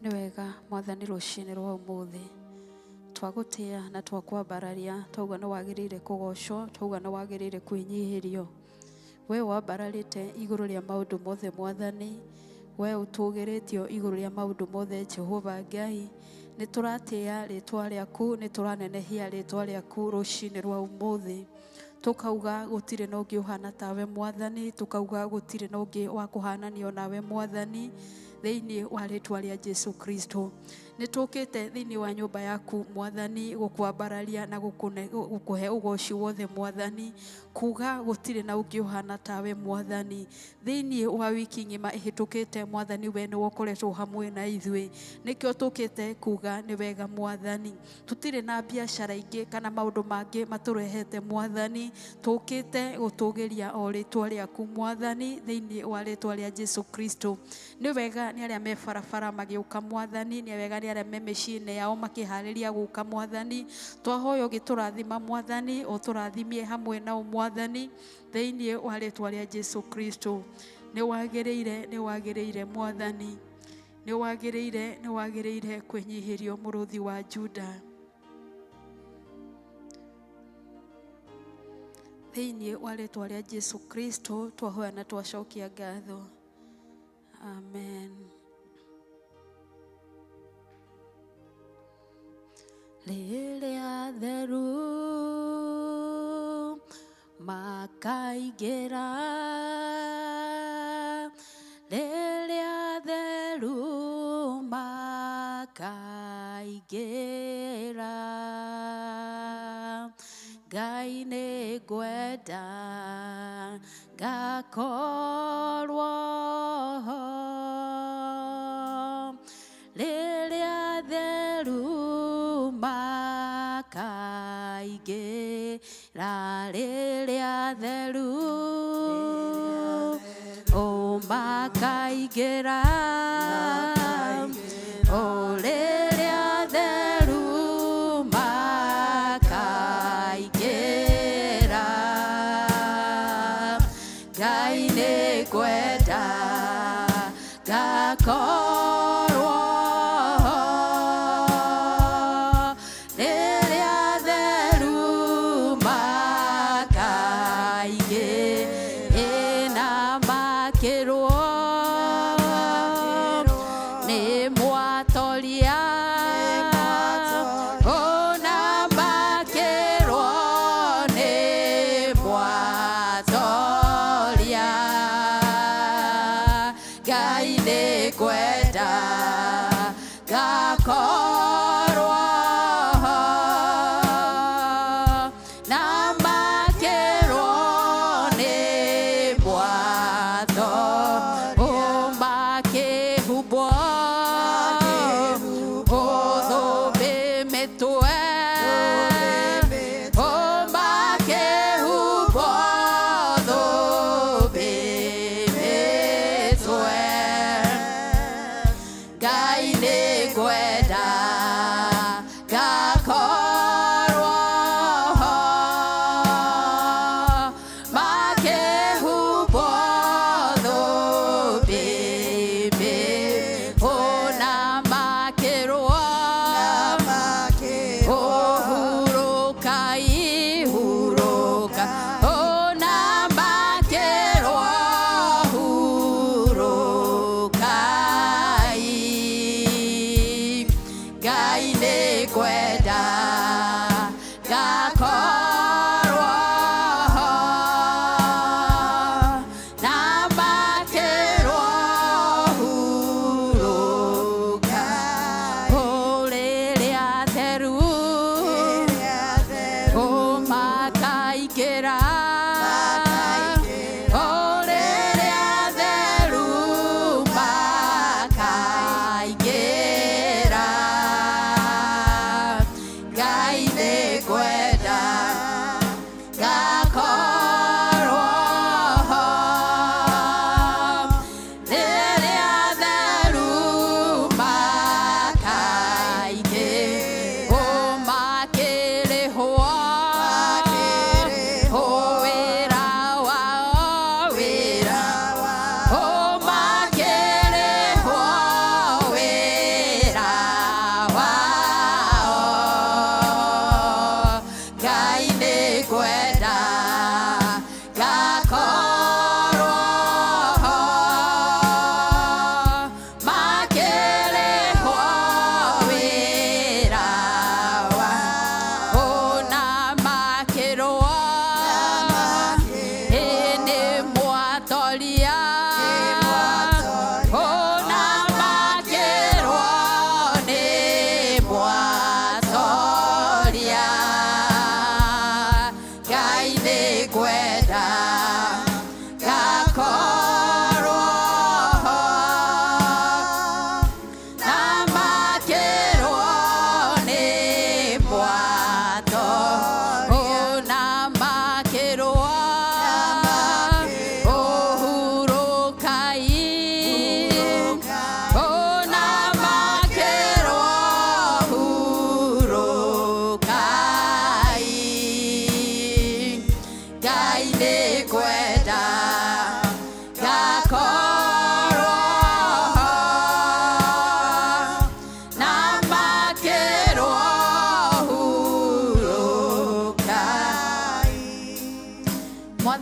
Nĩ wega Mwathani rũcinĩ rwa ũmũthĩ twagũtĩa na twakwambararia, twauga nĩ wagĩrĩire kũgocwo, twauga nĩ wagĩrĩire kwĩnyihĩrio. We wambararĩte igũrũ rĩa maũndũ mothe Mwathani, we ũtũgĩrĩtio igũrũ rĩa maũndũ mothe Jehova Ngai. Nĩ tũratĩa rĩtwa rĩaku, nĩ tũranenehia rĩtwa rĩaku rũcinĩ rwa ũmũthĩ. Tũkauga gũtirĩ na ũngĩ ũhana tawe Mwathani, tũkauga gũtirĩ na ũngĩ wa kũhananio nawe Mwathani, thĩinĩ wa rĩtwa rĩa Jesu Kristo. Nĩ tũkĩte thĩinĩ wa nyũmba yaku Mwathani, gũkwambararia na gũkũhe ũgoci wothe Mwathani, kuga gũtirĩ na ũngĩ ũhana tawe Mwathani. Thĩinĩ wa wiki ng'ima ĩhĩtũkĩte Mwathani, we nĩwe ũkoretwo hamwe na ithuĩ, nĩkĩo tũkĩte kuga nĩ wega Mwathani. Tũtirĩ na biacara ingĩ kana maũndũ mangĩ matũrehete Mwathani, tũkĩte gũtũgĩria o rĩtwa rĩaku Mwathani, thĩinĩ wa rĩtwa rĩa Jesu Kristo. Nĩ wega nĩ arĩa me barabara magĩũka Mwathani, nĩ wega nĩ arĩa me mĩciĩ-inĩ yao makĩharĩria gũka Mwathani. Twahoya ũgĩtũrathima Mwathani, ũtũrathimie hamwe nao Mwathani, thĩinĩ wa rĩtwa rĩa Jesu Kristo. Nĩ wagĩrĩire, nĩ wagĩrĩire Mwathani, nĩ wagĩrĩire, nĩ wagĩrĩire kwĩnyihĩrio mũrũthi wa Juda. Thĩinĩ wa rĩtwa rĩa Jesu Kristo twahoya na twacokia ngatho. Amen. Rĩrĩa theru makaingĩra, rĩrĩa theru makaingĩra, Ngai nĩ ngwenda ngakorwo ho rĩrĩa theru makaingĩra, rĩrĩa theru o makaingĩra, o rĩrĩa theru makaingĩra, Ngai nĩ ngwenda ngakorwo ho rĩrĩa theru makaingĩra, makĩrwo nĩ mwatoria, ona makĩrwo nĩ mwatoria, Ngai nĩ ngwenda ngakorwo ho na makĩrwo nĩ mwatho, ũmakĩhumbwo ũthũmbĩ mĩtwe, ũmakĩhumbwo thũmbĩ mĩtwe, Ngai nĩ ngwenda ngakorwo ho makĩhumbwo thũmbĩ ona makĩrwo ũhurũka ihurũka, ona makĩrwo hurũka, Ngai nĩ ngwenda ngakorwo ho na makĩrwo hurũka, rĩrĩa theru ũmakaingĩra, o rĩrĩa theru makaingĩra.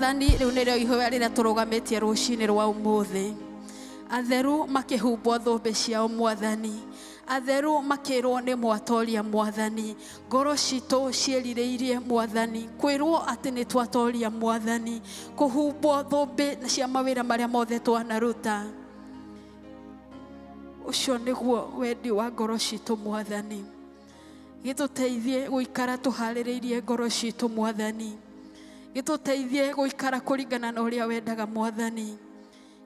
Mwathani, rĩu nĩrĩo ihoya rĩrĩa tũrũgamĩtie rũcinĩ rwa ũmũthĩ. Atheru makĩhumbwo thũmbĩ ciao Mwathani, atheru makĩrwo nĩ mwatoria Mwathani, ngoro citũ ciĩrirĩirie Mwathani kwĩrwo atĩ nĩ twatoria Mwathani, kũhumbwo thũmbĩ cia mawĩra marĩa mothe twanaruta. Ũcio nĩguo wendi wa ngoro citũ Mwathani. Gĩtũteithie gũikara tũharĩrĩirie ngoro citũ Mwathani, gĩtũteithie gũikara kũringana na ũrĩa wendaga Mwathani.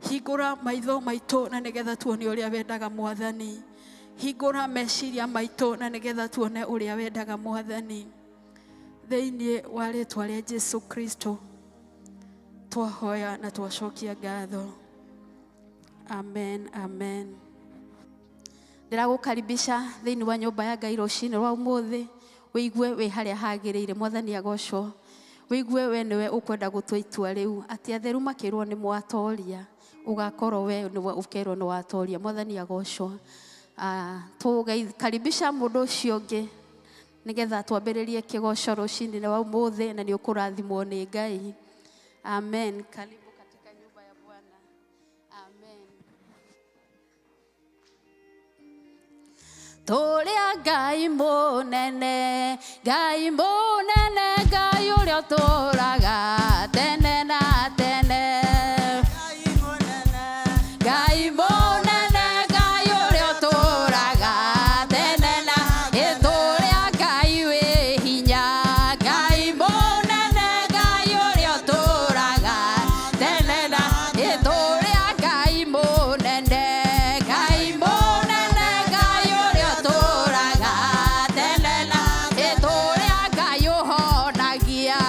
Hingũra maitho maitũ na nĩgetha tuone ũrĩa wendaga Mwathani. Hingũra meciria maitũ na nĩgetha tuone ũrĩa wendaga Mwathani. Thĩinĩ wa rĩtwa rĩa Jesu Kristo twahoya na twacokia ngatho. Amen, amen. Ndĩragũkaribisha thĩinĩ wa nyũmba ya Ngai rũcinĩ rwa ũmũthĩ, wĩigue wĩ harĩa hagĩrĩire. Mwathani agocwo. Wĩigue we nĩwe ũkwenda gũtua itua rĩu atĩ atheru makĩrwo nĩ mwatoria, ũgakorwo we nĩwe ũkerwo nĩ watoria. Mwathani agocwo. Tũgaikaribisha mũndũ ũcio ũngĩ nĩgetha twambĩrĩrie kĩgoco rũcinĩ rwa ũmũthĩ, na nĩ ũkũrathimwo nĩ Ngai. Amen. Karibu katika nyumba ya Bwana. Amen. Tũrĩa Ngai mũnene, Ngai mũnene, Ngai ũrĩa ũtũũraga tene na tene. Ngai mũnene, Ngai ũrĩa ũtũũraga tene na ĩtũrĩa Ngai wĩ hinya. Ngai mũnene, Ngai ũrĩa ũtũũraga tene na ĩtũrĩa Ngai mũnene, Ngai mũnene, Ngai ũrĩa ũtũũraga tene na ĩtũrĩa Ngai ũhonagia.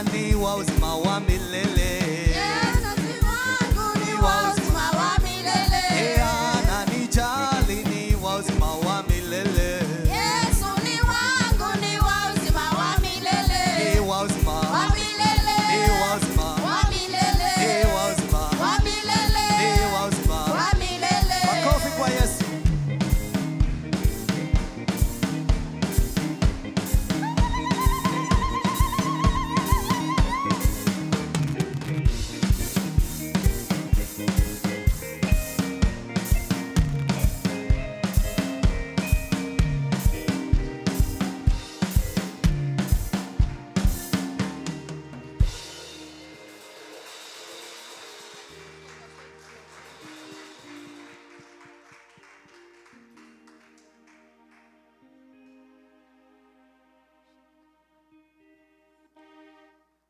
Ni wa uzima wa milele. Yesu ni wangu, ni wa uzima wa milele. Yeye ananijali, ni wa uzima wa milele. Yesu ni wangu, ni wa uzima wa milele. Ni wa uzima, Wa milele. ni wa uzima, Wa milele. ni wa uzima, Wa milele. ni wa uzima. Wa milele. Makofi kwa Yesu.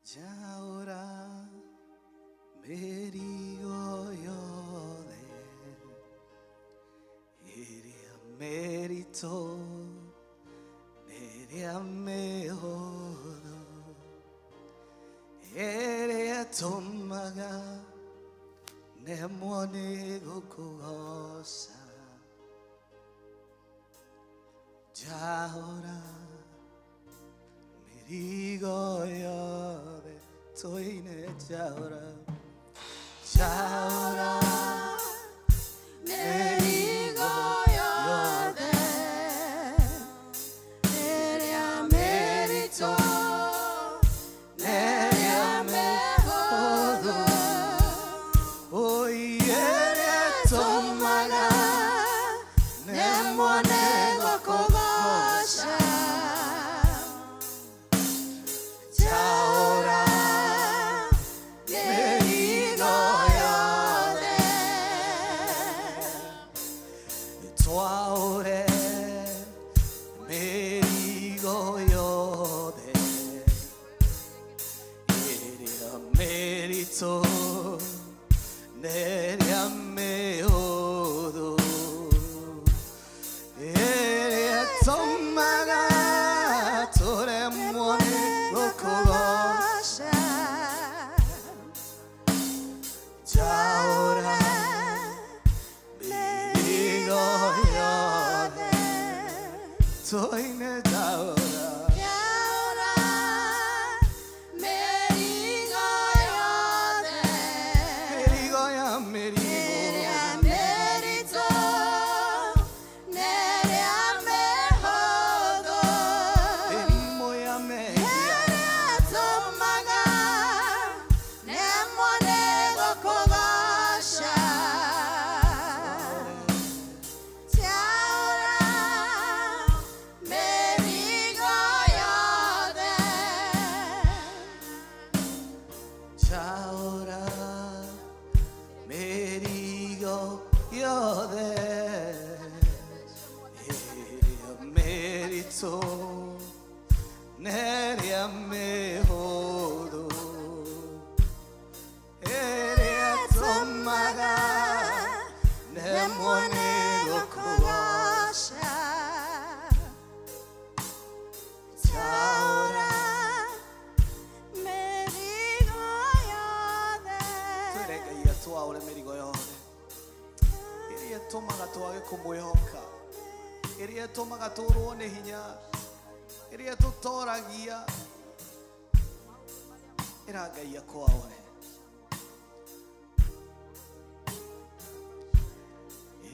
Njaũra mĩrigo yothe ĩrĩa mĩritũ n'ĩrĩa mĩhũthũ ĩrĩa ĩtũmaga nemwo nĩ gũkũgoca. Njaũra mĩrigo yothe tũine. Njaũra, njaũra Mĩrigo yothe ĩrĩa mĩritũ n'ĩrĩa mĩhũthũ ĩrĩa ĩtũmaga nemwo nĩ gũkũgoca. Njaũra Mĩrigo yothe twaũre mĩrigo yothe ĩrĩa mĩritũ n'ĩrĩa mĩhũthũ ĩrĩa ĩtũmaga tũremwo nĩ gũkũgoca. Njaũra mĩrigo yothe tũine. Njaũra Njaũra mĩrigo yothe mĩrigo ya mĩrigo ĩrĩa mĩritũ n'ĩrĩa mĩhũthũ mĩrimũ ya mehia ĩrĩa ĩtũmaga nemwo nĩ gũkũgoca. Njaũra mĩrigo yothe Njaũra mĩrigo yothe ĩrĩa mĩritũ n'ĩrĩa mĩhũthũ ĩrĩa ĩtũmaga nemwo nĩ gũkũgoca. Njaũra Mĩrigo yothe twĩre Ngai atwaũre mĩrigo yothe ĩrĩa ĩtũmaga twage kũmwĩhoka, ĩrĩa ĩtũmaga tũrwo nĩ hinya, ĩrĩa tũtoragia. Ĩra Ngai akwaũre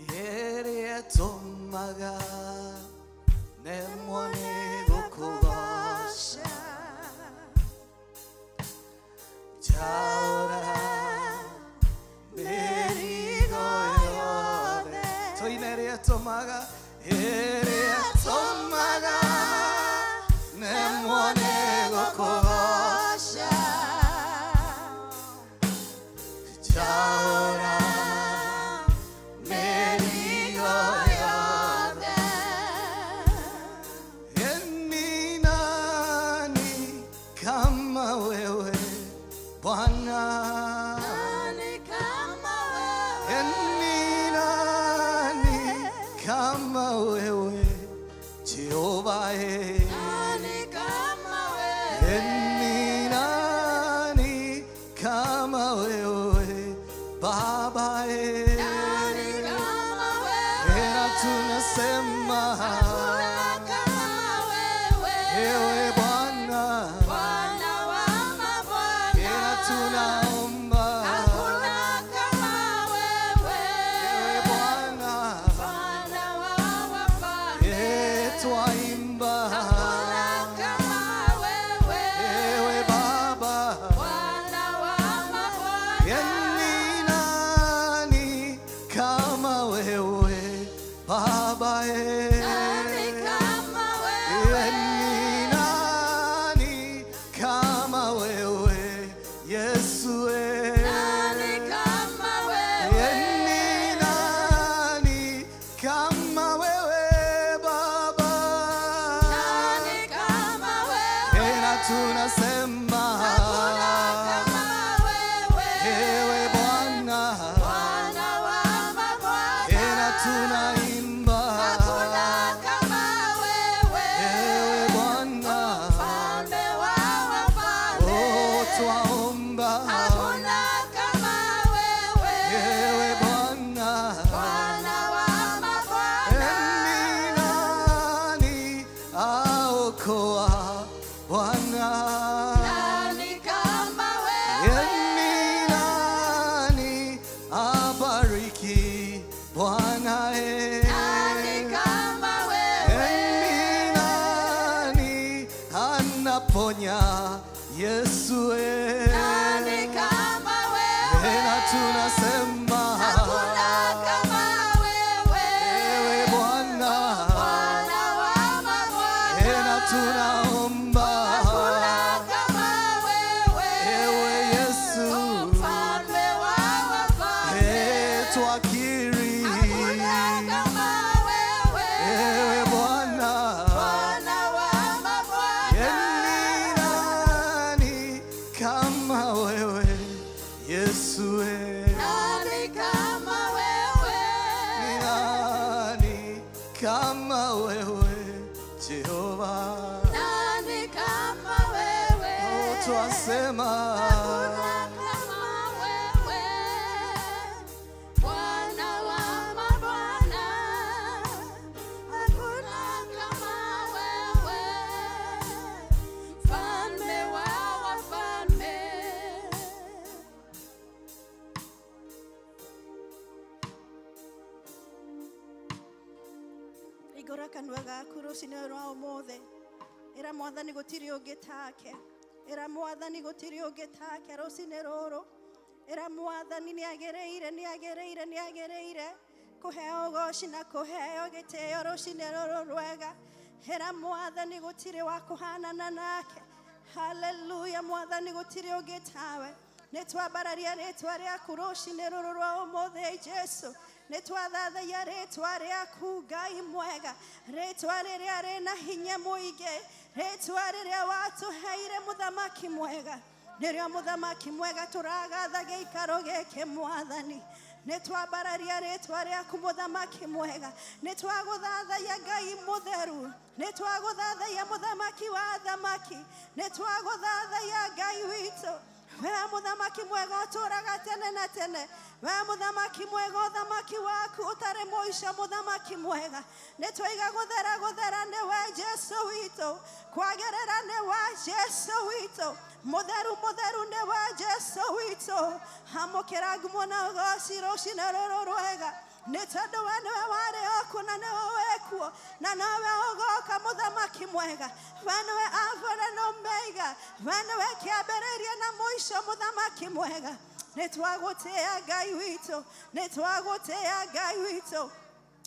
ĩrĩa ĩtũmaga nemwo nĩ gũkũgoca. Njaũra mĩrigo yothe tũine ĩrĩa ĩtũmaga, ĩrĩa ĩtũmaga nemwo nĩ gũkũgoca. Njaũra mĩrigo yothe. Ni nani kama wewe Bwana? Nani kama wewe? Ni nani kama tunasema Hakuna kama wewe. Ewe Bwana, Bwana wa mabwana. na tunaimba Hakuna kama wewe. Ewe Bwana, Mfalme wa wafalme. oh, twaomba Hakuna kama wewe. Ewe Bwana, Bwana wa mabwana. ni nani aokoa Bwana? Nani kama wewe? Ni nani abariki Bwana? Nani kama wewe? Ni nani anaponya Yesu? Nani kama wewe? Na tunasema Hakuna kama wewe. Ewe Bwana, Bwana wa mabwana. na tunaomba Hakuna kama wewe. Ewe Yesu, Mfalme wa wafalme. twakiri Hakuna kama wewe. Ewe Bwana, Bwana wa mabwana. ni nani kama wewe Yesu? Nani kama wewe? Ni nani kama wewe Jehova? Nani kama wewe? Oh, twasema Hakuna kama wewe. Bwana wa mabwana. Hakuna kama wewe. Mfalme wa wafalme. Hingũra kanua gaku rũcinĩ rwa ũmũthĩ. Ĩra Mwathani gũtirĩ ũngĩ take. Ĩra Mwathani gũtirĩ ũngĩ take rũcinĩ rũrũ. Ĩra Mwathani nĩ agĩrĩire, nĩ agĩrĩire, nĩ agĩrĩire kũheo ũgoci na kũheo gĩtĩo rũcinĩ rũrũ rwega. Ĩra Mwathani gũtirĩ wa kũhanana nake. Haleluya, Mwathani gũtirĩ ũngĩ tawe. Nĩ twambararia rĩtwa rĩaku rũcinĩ rũrũ rwa ũmũthĩ Jesu. Nĩ twathathaiya rĩtwa rĩaku Ngai mwega, rĩtwa rĩrĩa rĩna hinya mũingĩ, rĩtwa rĩrĩa watũheire mũthamaki mwega. Nĩrĩo mũthamaki mwega tũragatha gĩikaro gĩkĩ Mwathani. Nĩ twambararia rĩtwa rĩaku mũthamaki mwega. Nĩ twagũthathaiya Ngai mũtheru. Nĩ twagũthathaiya mũthamaki wa athamaki. Nĩ twagũthathaiya Ngai witũ. We mũthamaki mwega ũtũũraga tene na tene. We mũthamaki mwega, ũthamaki waku ũtarĩ mũico, mũthamaki mwega. Nĩ twaiga gũthera, gũthera nĩwe Jesu witũ. Kwagĩrĩra nĩwe Jesu witũ. Mũtheru, mũtheru nĩwe Jesu witũ. Amũkĩra ngumo na ũgoci rũcinĩ rũrũ rwega. Nĩ tondũ we nĩwe warĩ okuo na nĩwe wĩkuo na nowe ũgoka mũthamaki mwega. We nĩwe Alpha na Omega. We nĩwe kĩambĩrĩria na mũico, mũthamaki mwega. Nĩ twagũtĩĩa Ngai witũ. Nĩ twagũtĩĩa Ngai witũ.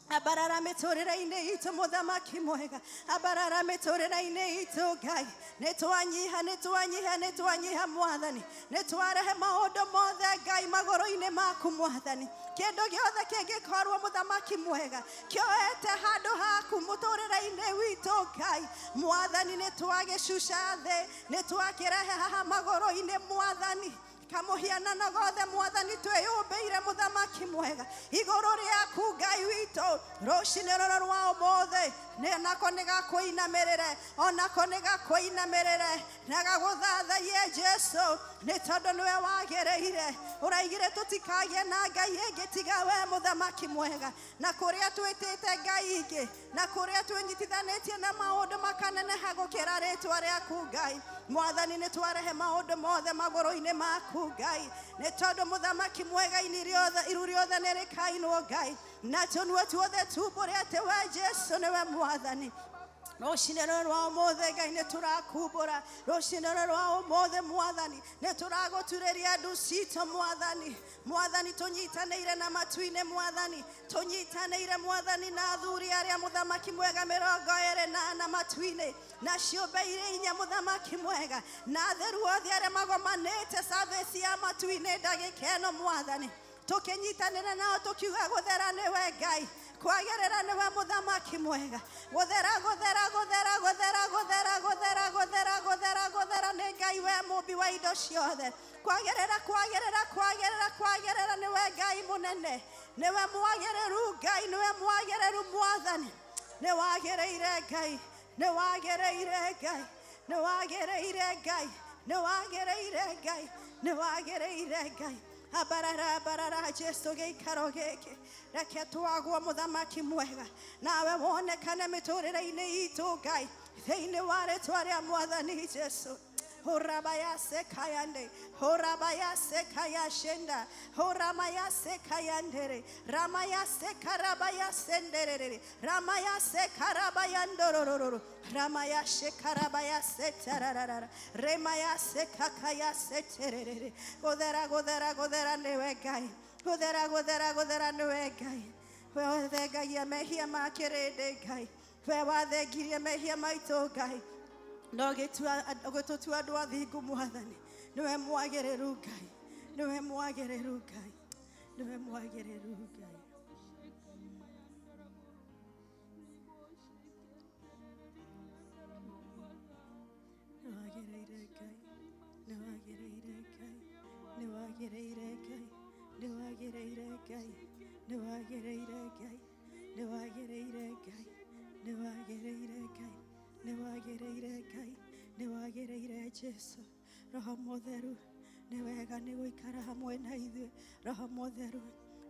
Ambarara mĩtũrĩre-inĩ itũ mũthamaki mwega. Ambarara mĩtũrĩre-inĩ itũ Ngai. Nĩ twanyiha, nĩ twanyiha, nĩ twanyiha Mwathani. Nĩ twarehe maũndũ mothe Ngai magũrũ-inĩ maku Mwathani. Kĩndũ gĩothe kĩngĩkorwo mũthamaki mwega kĩoete handũ haku mũtũrĩre-inĩ witũ Ngai Mwathani, nĩ twagĩcuca thĩ, nĩ twakĩrehe haha magũrũ-inĩ Mwathani. Kamũhianano gothe Mwathani twĩyũmbĩire mũthamaki mwega igũrũ rĩaku Ngai witũ rũcinĩ rũrũ rwa ũmũthĩ, nĩ nako nĩ gakũinamĩrĩre, onako nĩ gakũinamĩrĩre na gagũthathaiye Jesu, nĩ tondũ nĩwe wagĩrĩire. Ũraigire tũtikagĩe na Ngai ĩngĩ tiga we mũthamaki mwega, na kũrĩa twĩtĩte Ngai ingĩ na kũrĩa twĩnyitithanĩtie na maũndũ makaneneha gũkĩra rĩtwa rĩaku Ngai Mwathani, nĩ twarehe maũndũ mothe magũrũ-inĩ maku Ngai, nĩ tondũ mũthamaki mwega ini rĩothe iru rĩothe nĩ rĩkainwo Ngai, na tũnua tuothe tumbũre atĩ we Jesu nĩwe Mwathani. Rũcinĩ rũrũ rwa ũmũthĩ Ngai nĩ tũrakumbũra. Rũcinĩ rũrũ rwa ũmũthĩ Mwathani nĩ tũragũturĩria ndu citũ Mwathani. Mwathani, tũnyitanĩire na matu-inĩ Mwathani, tũnyitanĩire Mwathani na athuri arĩa mũthamaki mwega 24 matu-inĩ, na ciũmbe iria inya mũthamaki mwega, na atheru othe arĩa magomanĩte service ya matu-inĩ ndagĩka ĩno Mwathani, tũkĩnyitanĩra nao tũkiuga gũthera nĩwe Ngai, kwagĩrĩra nĩwe mũthamaki mwega. Gũthera, gũthera, gũthera, gũthera, gũthera, gũthera, gũthera, gũthera, gũthera. Ngai we mũmbi wa indo ciothe. Kwagerera kwagerera kwagerera kwagerera nĩwe Ngai mũnene, nĩwe mwagĩrĩru Ngai, nĩwe mwagĩrĩru Mwathani, nĩ wagĩrĩire Ngai, nĩ wagĩrĩire Ngai, nĩ wagĩrĩire Ngai, nĩ wagĩrĩire Ngai, nĩ wagĩrĩire Ngai. Abarara abarara Jesu gĩikaro gĩkĩ, reke twagwo mũthamaki mwega, nawe wonekane mĩtũrĩre-inĩ itũ Ngai, thĩinĩ wa rĩtwa rĩa Mwathani Jesu. Horabaya sekayande, horabaya sekaya shenda, horamaya sekayandere, ramaya sekarabaya senderere, ramaya sekarabayandorororo, ramaya shekarabaya setararara, remaya sekakaya seterere. Gothera gothera gothera niwe Ngai, gothera gothera gothera niwe Ngai. We wathengagia mehia ma kĩrĩndĩ Ngai, we wathengirie mehia maitũ Ngai, no gĩtũtua andũ athingu Mwathani, nĩwe mwagĩrĩru Ngai, nĩwe mwagĩrĩru Ngai, nĩwe mwagĩrĩru Ngai. Nĩwagĩrĩire Ngai, nĩwagĩrĩire Ngai, nĩwagĩrĩire Ngai, nĩwagĩrĩire Ngai, nĩwagĩrĩire Ngai, nĩwagĩrĩire Ngai, nĩwagĩrĩire Ngai, nĩwagĩrĩire Ngai, nĩwagĩrĩire Jesu. Roho Mũtheru nĩ wega nĩ gũikara hamwe na ithuĩ. Roho Mũtheru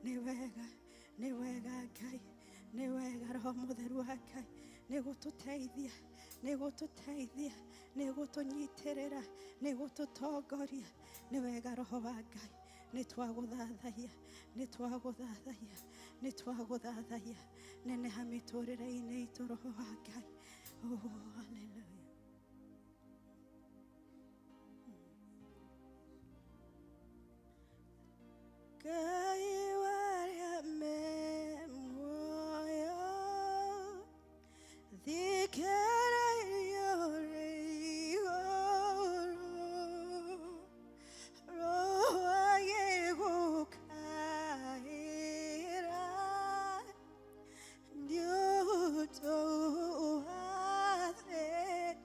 nĩ wega, nĩ wega Ngai, nĩ wega Roho Mũtheru wa Ngai, nĩ gũtũteithia, nĩ gũtũteithia, nĩ gũtũnyitĩrĩra, nĩ gũtũtongoria. Nĩ wega Roho wa Ngai, nĩ twagũthathaiya, nĩ twagũthathaiya, nĩ twagũthathaiya. Neneha mĩtũrĩre-inĩ itũ Roho wa Ngai. Oh, hallelujah. Ngai warĩa me muoyo, thikĩrĩria ũrĩ igũrũ, Roho agĩgũkaĩra, nĩ ũndũ wa thĩna.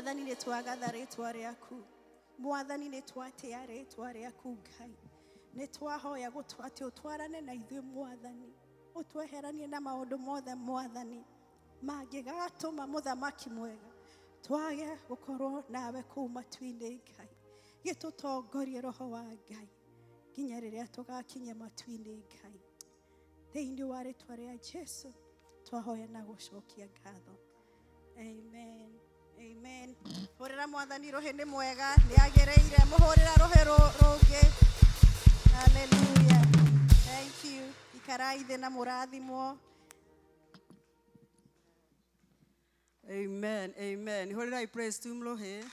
Mwathani nĩ twagatha rĩtwa rĩaku. Mwathani nĩ twatĩa rĩtwa rĩaku Ngai. Nĩ twahoya atĩ ũtwarane na ithuĩ Mwathani. Ũtweheranie na maũndũ mothe Mwathani mangĩgatũma mũthamaki mwega twage gũkorwo nawe kũu matu-inĩ Ngai. Gĩtũtongorie roho wa Ngai nginya rĩrĩa tũgakinya matu-inĩ Ngai. Thĩinĩ wa rĩtwa rĩa Jesu twahoya na gũcokia ngatho. Amen. Amen. Hũrĩra Mwathani rũhĩ nĩ mwega, nĩ agĩrĩire. Mũhũrĩra rũhĩ rũngĩ. Hallelujah. Thank you. Ikarai thĩ na mũrathimwo. Amen, amen. Hũrĩrai praise team rũhĩ.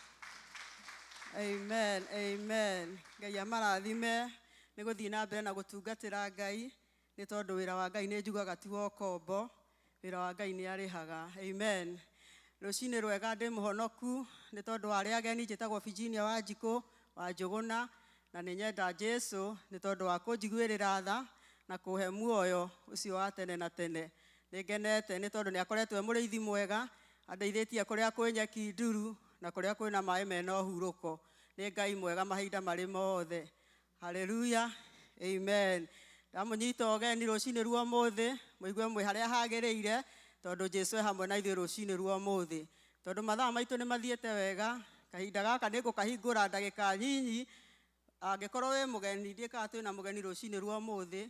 Amen, amen. Ngai amarathime nĩ gũthiĩ na mbere na gũtungatĩra Ngai nĩ tondũ wĩra wa Ngai nĩ njugaga ti wa ũkombo, wĩra wa Ngai nĩ arĩhaga. Amen. Rũcinĩ rwega ndĩ mũhonoku nĩ tondũ wa arĩa ageni njĩtagwo Virginia Wanjikũ wa Njũgũna na nĩ nyenda Jesu nĩ tondũ wa kũnjiguĩrĩra tha na kũhe muoyo ũcio wa tene na tene. Nĩ ngenete nĩ tondũ nĩ akoretwo e mũrĩithi mwega, andeithĩtie kũrĩa kwĩ nyeki nduru na kũrĩa kwĩna maĩ mena ũhurũko. Nĩ Ngai mwega mahinda marĩ mothe. Haleluya, amen. Ndamũnyita ũgeni rũcinĩ rwa ũmũthĩ, mũigue mwĩ harĩa hagĩrĩire, tondũ Jesu e hamwe na ithuĩ rũcinĩ rwa ũmũthĩ. Tondũ mathaa maitũ nĩ mathiĩte wega, kahinda gaka nĩ ngũkahingũra ndagĩka nyinyi. Angĩkorwo wĩ mũgeni, ndiĩ kana twĩna mũgeni rũcinĩ rwa ũmũthĩ,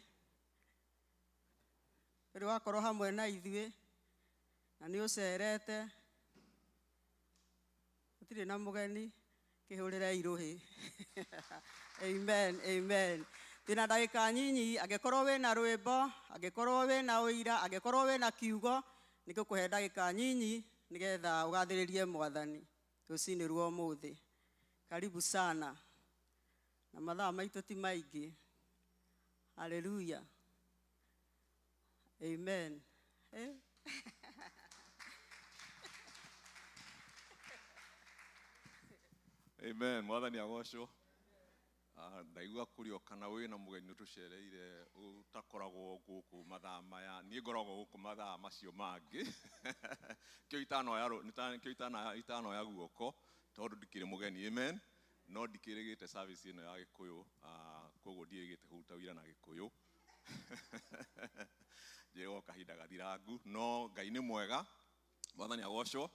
ũrĩ wakorwo hamwe na ithuĩ, na nĩ ũcerete, gũtirĩ na mũgeni, kĩhũrĩrei rũhĩ. Amen, amen. Twĩna ndagĩka nyinyi, angĩkorwo wĩna rwĩmbo, angĩkorwo wĩna ũira, angĩkorwo wĩna kiugo, nĩ ngũkũhe ndagĩka nyinyi nĩgetha ũgathĩrĩrie Mwathani rũcinĩ rwa ũmũthĩ. Karibu sana. Na mathaa maitũ ti maingĩ. Haleluya. Amen. Eh? Amen. Mwathani agocwo. Ndaigua kũrio kana wĩna mũgeni ũtũcereire ũtakoragwo gũkũ mathaa maya. Niĩ ngoragwo gũkũ mathaa macio mangĩ. Kĩo itanoya kĩo itanoya guoko tondũ ndikĩrĩ mũgeni. Amen. No ndikĩrĩgĩte service ĩno ya Gĩkũyũ, koguo ndiĩrĩgĩte kũruta wĩra na Gĩkũyũ. Njĩrĩgwo kahinda gathirangu, no Ngai nĩ mwega. Mwathani agocwo.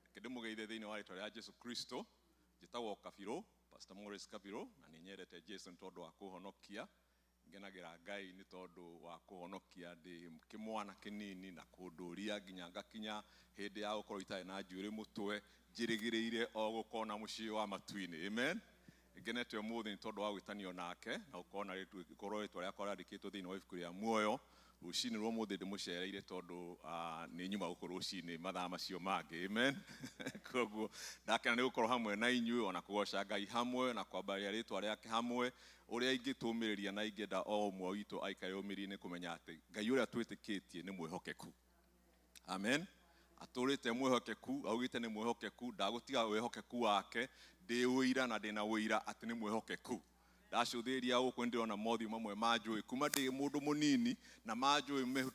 Reke ndĩmũgeithie thĩinĩ wa rĩtwa rĩa Jesu Kristo. Njĩtagwo Kabirũ, Pastor Morris Kabirũ, na nĩ nyendete Jesu nĩ tondũ wa kũhonokia. Ngenagĩra Ngai nĩ tondũ wa kũhonokia ndĩ kĩmwana kĩnini na kũndũria nginya ngakinya hĩndĩ ya gũkorwo itarĩ na njuĩrĩ mũtwe, njĩrĩgĩrĩire o gũkona mũciĩ wa matu-inĩ. Amen. Ngenete ũmũthĩ nĩ tondũ wa gwĩtanio nake na gũkorwo rĩtwa rĩakwa rĩandĩkĩtwo thĩinĩ wa ibuku rĩa muoyo. Rũcinĩ rwa ũmũthĩ ndĩmũcereire tondũ nĩ nyuma gũkũ rũcinĩ mathaa macio mangĩ. Amen. Koguo ndakena nĩ gũkorwo hamwe na inyuĩ ona kũgoca Ngai hamwe na kwambaria rĩtwa rĩake hamwe. Ũrĩa ingĩtũmĩrĩria na ingĩenda o ũmwe witũ aikare ũmĩrĩrie nĩ kũmenya atĩ Ngai ũrĩa twĩtĩkĩtie nĩ mwĩhokeku. Amen. Atũrĩte mwĩhokeku, augĩte nĩ mwĩhokeku, ndagũtiga wĩhokeku wake, ndĩ ũira na ndĩna ũira atĩ nĩ mwĩhokeku. Ndacũthĩrĩria gũkũ nĩndĩrona mothiũ mamwe manjũĩ kuma ndĩ mũndũ mũnini na manjũĩ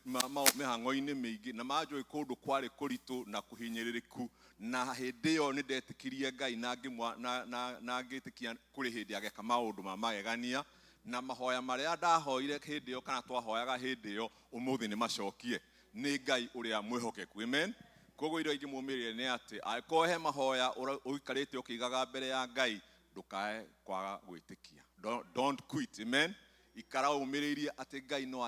mĩhang'o-inĩ mĩingĩ na manjũĩ kũndũ kwarĩ kũritũ na kũhinyĩrĩrĩku, na hĩndĩ ĩyo nĩndetĩkirie Ngai na ngĩtĩkia kũrĩ hĩndĩ ageka maũndũ ma magegania, na mahoya marĩa ndahoire hĩndĩ ĩyo kana twahoyaga hĩndĩ ĩyo ũmũthĩ nĩ macokie nĩ Ngai ũrĩa mwĩhokeku. Amen. Koguo iria ingĩmũmĩrĩria nĩ atĩ angĩkorwo he mahoya ũikarĩte ũkĩigaga mbere ya Ngai, ndũkae kwaga gwĩtĩkia. Don't quit. Amen. Ikara ũmĩrĩirie atĩ Ngai no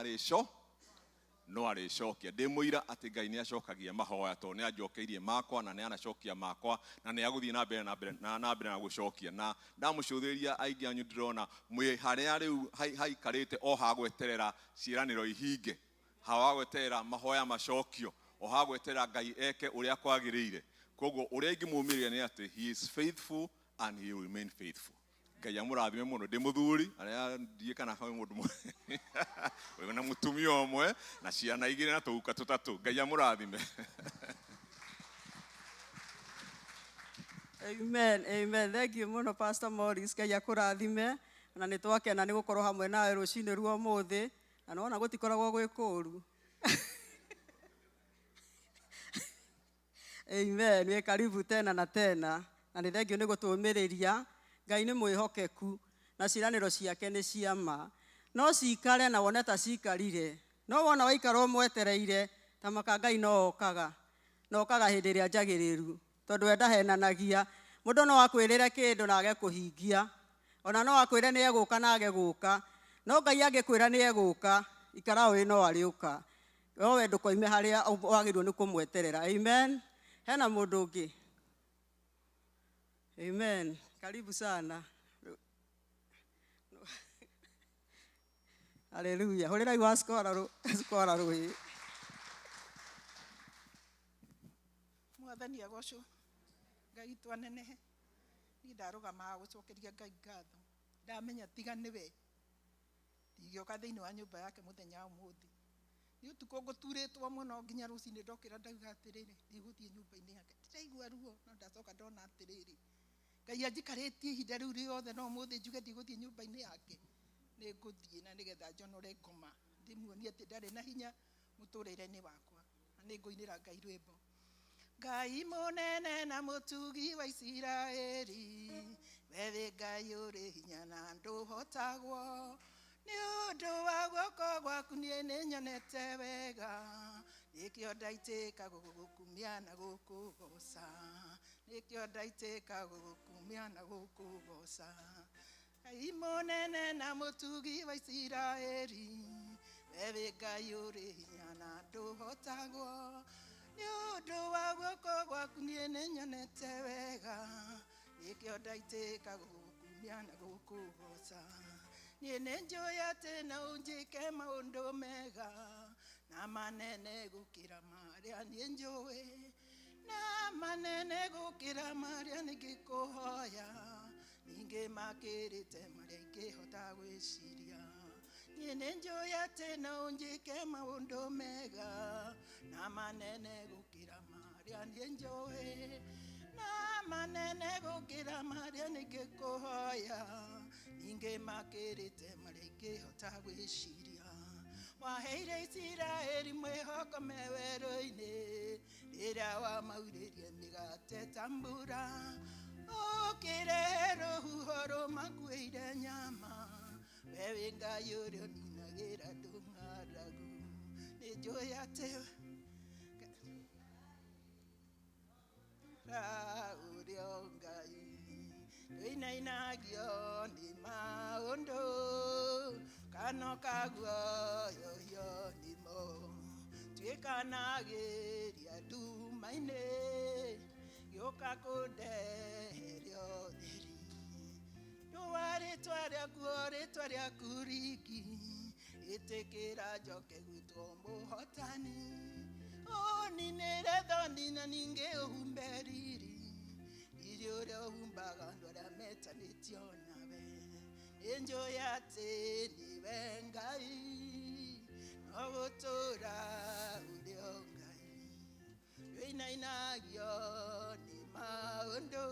arĩcokia. Ndĩ mũira atĩ Ngai nĩ acokagia mahoya tondũ nĩ anjokeirie makwa na nĩ anacokia makwa na nĩ agũthiĩ na mbere na mbere na na mbere na gũcokia. Na ndamũcũthĩrĩria aingĩ anyu ndĩrona mwĩ harĩa rĩu haikarĩte o hagweterera ciĩranĩro ihinge, hagweterera mahoya macokio, o hagweterera Ngai eke ũrĩa kwagĩrĩire. Koguo ũrĩa ingĩmũmĩrĩria nĩ atĩ he is faithful and he will remain faithful. Ngai amũrathime mũno. Ndĩ mũthuri arĩa ndiĩ kana kwĩ mũndũ wĩna mũtumia ũmwe na ciana igĩrĩ na tũguka tũtatũ. Ngai amũrathime. Amen, amen. Thank you mũno Pastor Morris. Ngai akũrathime na nĩ twakena nĩ gũkorwo hamwe nawe rũcinĩ rwa ũmũthĩ, na nĩwona gũtikoragwo gwĩ kũũru. Amen. Wĩ karibu tena na tena. Na nĩ thengio nĩ gũtũmĩrĩria. Ngai nĩ mwĩhokeku na ciĩranĩro ciake nĩ cia ma. No cikare na wone ta cikarire. No wona waikara ũmwetereire ta maka Ngai no okaga. Na okaga hĩndĩ ĩrĩa njagĩrĩru. Tondũ we ndahenanagia. Mũndũ no akwĩrĩre kĩndũ na age kũhingia. Ona no akwĩre nĩ egũka na age gũka. No Ngai angĩkwĩra nĩ egũka, ikara ũĩ no arĩũka. No we ndũkoime harĩa wagĩrĩirwo nĩ kũmweterera. Amen. Hena mũndũ ũngĩ? Amen. Karibu sana. Haleluya. Hũrĩrai wa skora rũhĩ. Mwathani agocwo. Ngai witũ anenehe. Niĩ ndarũgamaga gũcokeria Ngai ngatho. Ndamenya tiga nĩwe ndingĩũka thĩinĩ wa nyũmba yake mũthenya wa ũmũthĩ. Nĩ ũtukũ ngũturĩtwo mũno nginya rũcinĩ ndokĩra ndauga atĩrĩrĩ, ndigũthiĩ nyũmba-inĩ yake. Ndĩraigua ruo no ndacoka ndona atĩrĩrĩ, Ngai anjikarĩtie ihinda rĩu rĩothe no ũmũthĩ njuge ndigũthiĩ nyũmba-inĩ yake. Nĩ ngũthiĩ na nĩgetha njonore ngoma, ndĩmuonie atĩ ndarĩ na hinya mũtũrĩre-inĩ wakwa. Na nĩ ngũinĩra Ngai rwĩmbo. Ngai mũnene na mũtugi wa Isiraeli, we wĩ Ngai ũrĩ hinya na ndũhotagwo. Nĩ ũndũ wa guoko gwaku niĩ nĩnyonete wega, nĩkĩo ndaitĩka gũgũkumia na gũkũgoca. Nĩkĩo ndaitĩka gũgũkumia na gũkũgoca. Ngai mũnene na mũtugi wa Isiraeli, we wĩ Ngai ũrĩ hinya na ndũhotagwo. Nĩ ũndũ wa guoko gwaku niĩ nĩnyonete wega, nĩkĩo ndaitĩka gũgũkumia na gũkũgoca. Niĩ nĩnjũĩ atĩ no ũnjĩke maũndũ mega na manene gũkĩra marĩa niĩ njũĩ, na manene gũkĩra marĩa ningĩkũhoya, ningĩ makĩrĩte marĩa ingĩhota gwĩciria. Niĩ nĩnjũĩ atĩ no ũnjĩke maũndũ mega na manene gũkĩra marĩa niĩ njũĩ, na manene gũkĩra marĩa ningĩkũhoya, ningĩ makĩrĩte marĩa ingĩhota gwĩciria. Waheire Isiraeli mwĩhoko me werũ-inĩ, rĩrĩa wamaurĩrie mĩgate ta mbura, ũkĩrehe rũhuho rũmakuĩire nyama. We wĩ Ngai ũrĩa ũninagĩra andũ ng'aragu. Nĩnjũĩ atĩ ũrĩa Ngai ndũinainagio nĩ maũndũ, kano kaguoyohio nĩmo. Tuĩkanagĩria nduma-inĩ, gĩũka kũndeheria ũtheri. Ndũa rĩtwa rĩaku o rĩtwa rĩaku riki, ĩtĩkĩra njoke gwĩtwo mũhotani. Ũninĩre thoni na ningĩ ũhumbe riri, riri ũrĩa ũhumbaga andũ arĩa metanĩtio nawe. Nĩnjũĩ atĩ nĩwe Ngai, no gũtũũra ũrĩ o Ngai. Ndũinainagio nĩ maũndũ,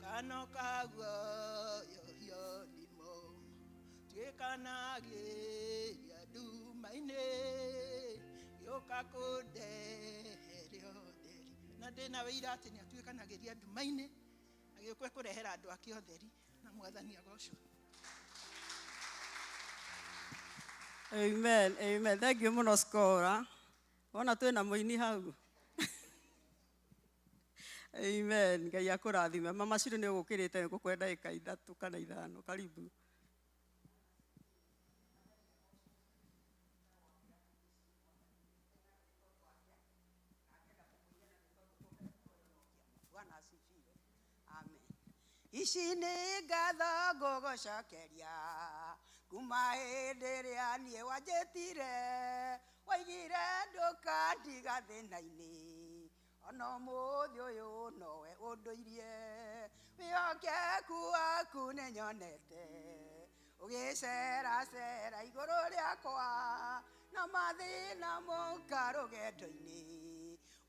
kano kaguoyohio nĩmo. Tuĩkanagĩria nduma-inĩ, gĩũka kũndeheria ũtheri. Na ndĩna wĩira atĩ nĩatuĩkanagĩria nduma-inĩ, agĩũka kũrehera andũ ake ũtheri, na Mwathani agocwo. Amen, amen. Thank you mũno Skora. Wona twĩna mũini hau. Amen. Ngai akũrathime. Mama Shiro nĩ ũgũkĩrĩte ngũkwe ndagĩka 3 kana 5. Karibu. Bwana asifiwe. Amen. Ici nĩ ngatho ngũgũcokeria kuma hĩndĩ ĩrĩa niĩ wanjĩtire, waigire ndũkandiga thĩna-inĩ, ona ũmũthĩ ũyũ nowe ũndũirie. Wĩhokeku waku nĩnyonete ũgĩceracera igũrũ rĩakwa, na mathĩna moka rũgendo-inĩ,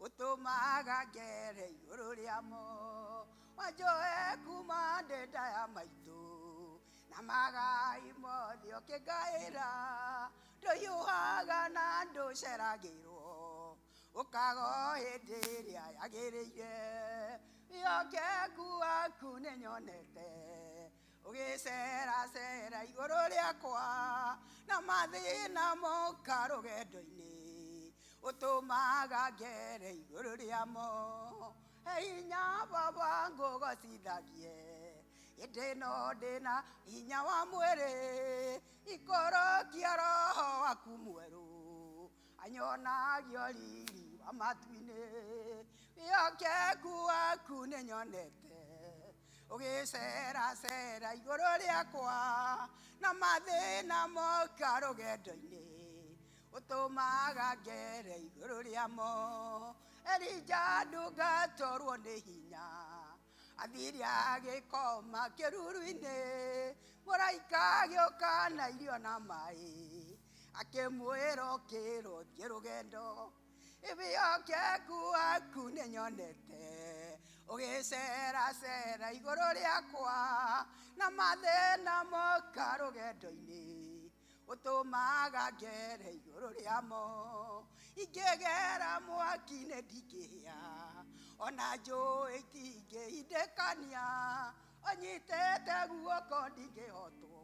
ũtũmaga ngere igũrũ rĩamo. Wanjoe kuma ndĩ nda ya maitũ, na magai mothe ũkĩngaĩra, ndũhiũhaga na ndũceragĩrwo, Ũkaga o hĩndĩ ĩrĩa yagĩrĩire. Wĩhokeku waku nĩnyonete ũgĩceracera igũrũ rĩakwa na mathĩna moka rũgendo-inĩ ũtũmaga ngere igũrũ rĩamo. He hinya baba ngũgocithagie ĩndĩ no ndĩna hinya wa mwĩrĩ ikũrũkia roho waku mwerũ anyonagio riri wa matu-inĩ. Wĩhokeku waku nĩnyonete ũgĩceracera igũrũ rĩakwa na mathĩna moka rũgendo-inĩ ũtũmaga ngere igũrũ rĩamo. Elija ndungatorwo nĩ hinya athire agĩkoma kĩruru-inĩ mũraika agĩũka na irio na maĩ akĩmwĩra ũkĩra ũthiĩ rũgendo. Wĩhokeku waku nĩnyonete ũgĩceracera igũrũ rĩakwa na mathĩna moka rũgendo-inĩ ũtũmaga ngere igũrũ rĩamo. Ingĩgera mwaki-inĩ ndingĩhĩa ona njũĩ itingĩindĩkania ũnyitĩte guoko ndingĩhotwo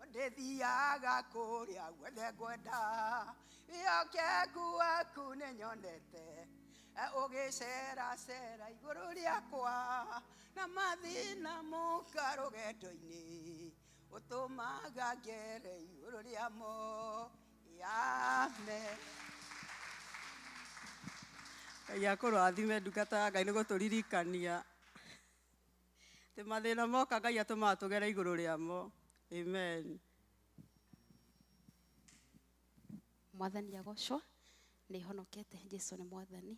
ndĩthiaga kũrĩa guothe ngwenda. Wĩhokeku waku nĩnyonete ũgĩceracera igũrũ rĩakwa na mathĩna moka rũgendo-inĩ ũtũmaga ngere igũrũ rĩamo. Amen. Ngai akũrathime ndungata ya Ngai nĩ gũtũririkania atĩ mathĩna moka Ngai atũmaga tũgere igũrũ rĩamo. Amen. Mwathani agocwo nĩ honokete Jesu nĩ mwathani.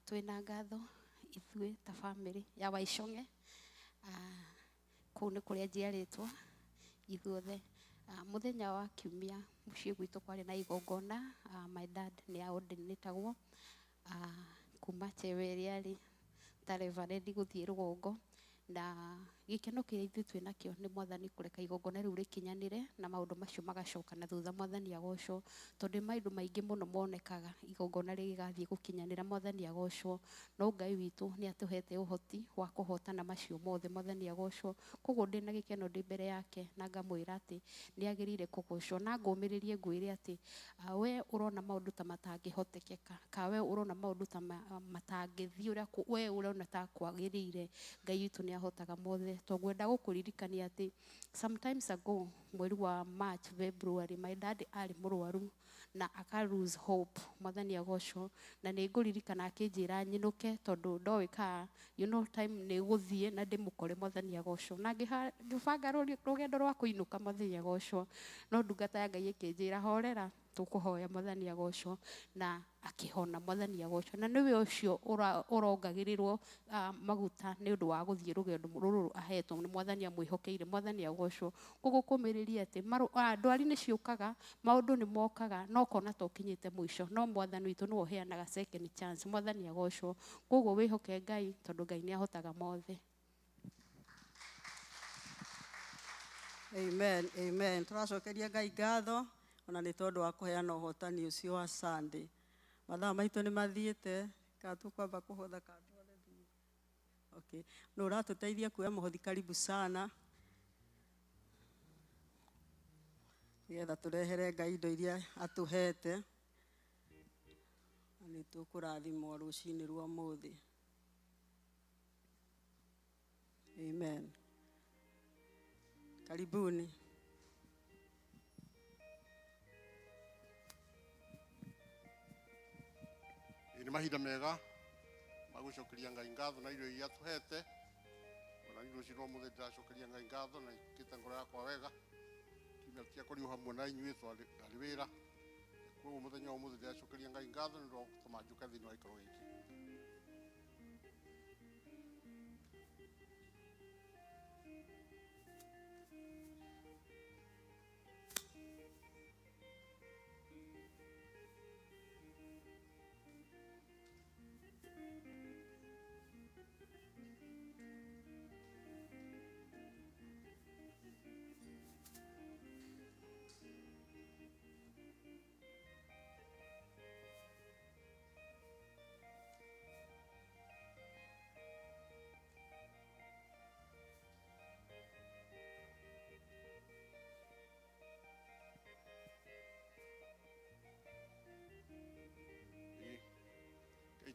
Twĩna ngatho ithuĩ ta family ya Waicong'e. Kũu nĩ kũrĩa njiarĩtwo ithuothe. Mũthenya wa kiumia mũciĩ gwitũ kwarĩ na igongona. My dad nĩ aordinĩtagwo kuma cheo ĩrĩa arĩ ta reverend gũthiĩ rũgongo na gĩkeno kĩrĩa ithuĩ twĩ nakĩo nĩ mwathani kũreka igongona rĩu rĩkinyanĩre na maũndũ macio magacoka na thutha mwathani agocwo tondũ nĩ maũndũ maingĩ mũno monekaga igongona rĩgĩgathiĩ gũkinyanĩra mwathani agocwo no Ngai witũ nĩ atũhete ũhoti wa kũhotana macio mothe mwathani agocwo koguo ndĩna gĩkeno ndĩ mbere yake na ngamwĩra atĩ nĩ agĩrĩire kũgocwo na ngũmĩrĩrie ngwĩre atĩ we ũrona maũndũ ta matangĩhotekeka ka we ũrona maũndũ ta matangĩthiĩ ũrĩa we ũrona ta kwagĩrĩire Ngai witũ nĩ ahotaga mothe tongwenda gũkũririkania atĩ sometimes ago mweri wa March February my dad arĩ mũrwaru na aka lose hope mwathani agocwo na nĩ ngũririkana akĩnjĩra nyinũke tondũ ndoĩ ka you know time nĩ gũthiĩ na ndĩmũkore mwathani agocwo na ngĩbanga rũgendo rwa kũinũka mwathani agocwo no ndungata ya Ngai ĩkĩnjĩra horera tũkũhoya mwathani agocwo na akĩhona mwathani agocwo na nĩwe ũcio ũrongagĩrĩrwo maguta nĩ ũndũ wa gũthiĩ rũgendo rũrũ ahetwo nĩ mwathani amwĩhokeire mwathani agocwo koguo kũmĩrĩria atĩ ndwari nĩ ciũkaga maũndũ nĩ mokaga no ũkona ta ũkinyĩte mũico no mwathani witũ nĩwe ũheanaga second chance mwathani agocwo koguo wĩhoke Ngai tondũ Ngai nĩ ahotaga mothe. Amen, amen. Tũracokeria Ngai ngatho ona nĩ tondũ wa kũheana ũhotani ũcio wa Sunday. Mathaa maitũ nĩ mathiĩte kana tũkwamba kũhotha kana tũhothe thutha. Okay. Nũ ũratũteithia kuoya mũhothi karibu sana nĩgetha tũrehere Ngai indo iria atũhete na nĩ tũkũrathimwo rũcinĩ rwa ũmũthĩ. Amen. Karibuni. Nĩ mahinda mega ma gũcokeria Ngai ngatho na irio iria atũhete ona niĩ rũciũ rwa ũmũthĩ ndĩracokeria Ngai ngatho na ikĩte ngoro yakwa wega kiumia tiakorirwo hamwe na inyuĩ ndarĩ wĩra koguo mũthenya wa ũmũthĩ ndĩracokeria Ngai ngatho nĩ ũndũ wa gũtũma njũke thĩinĩ wa gĩikaro gĩkĩ.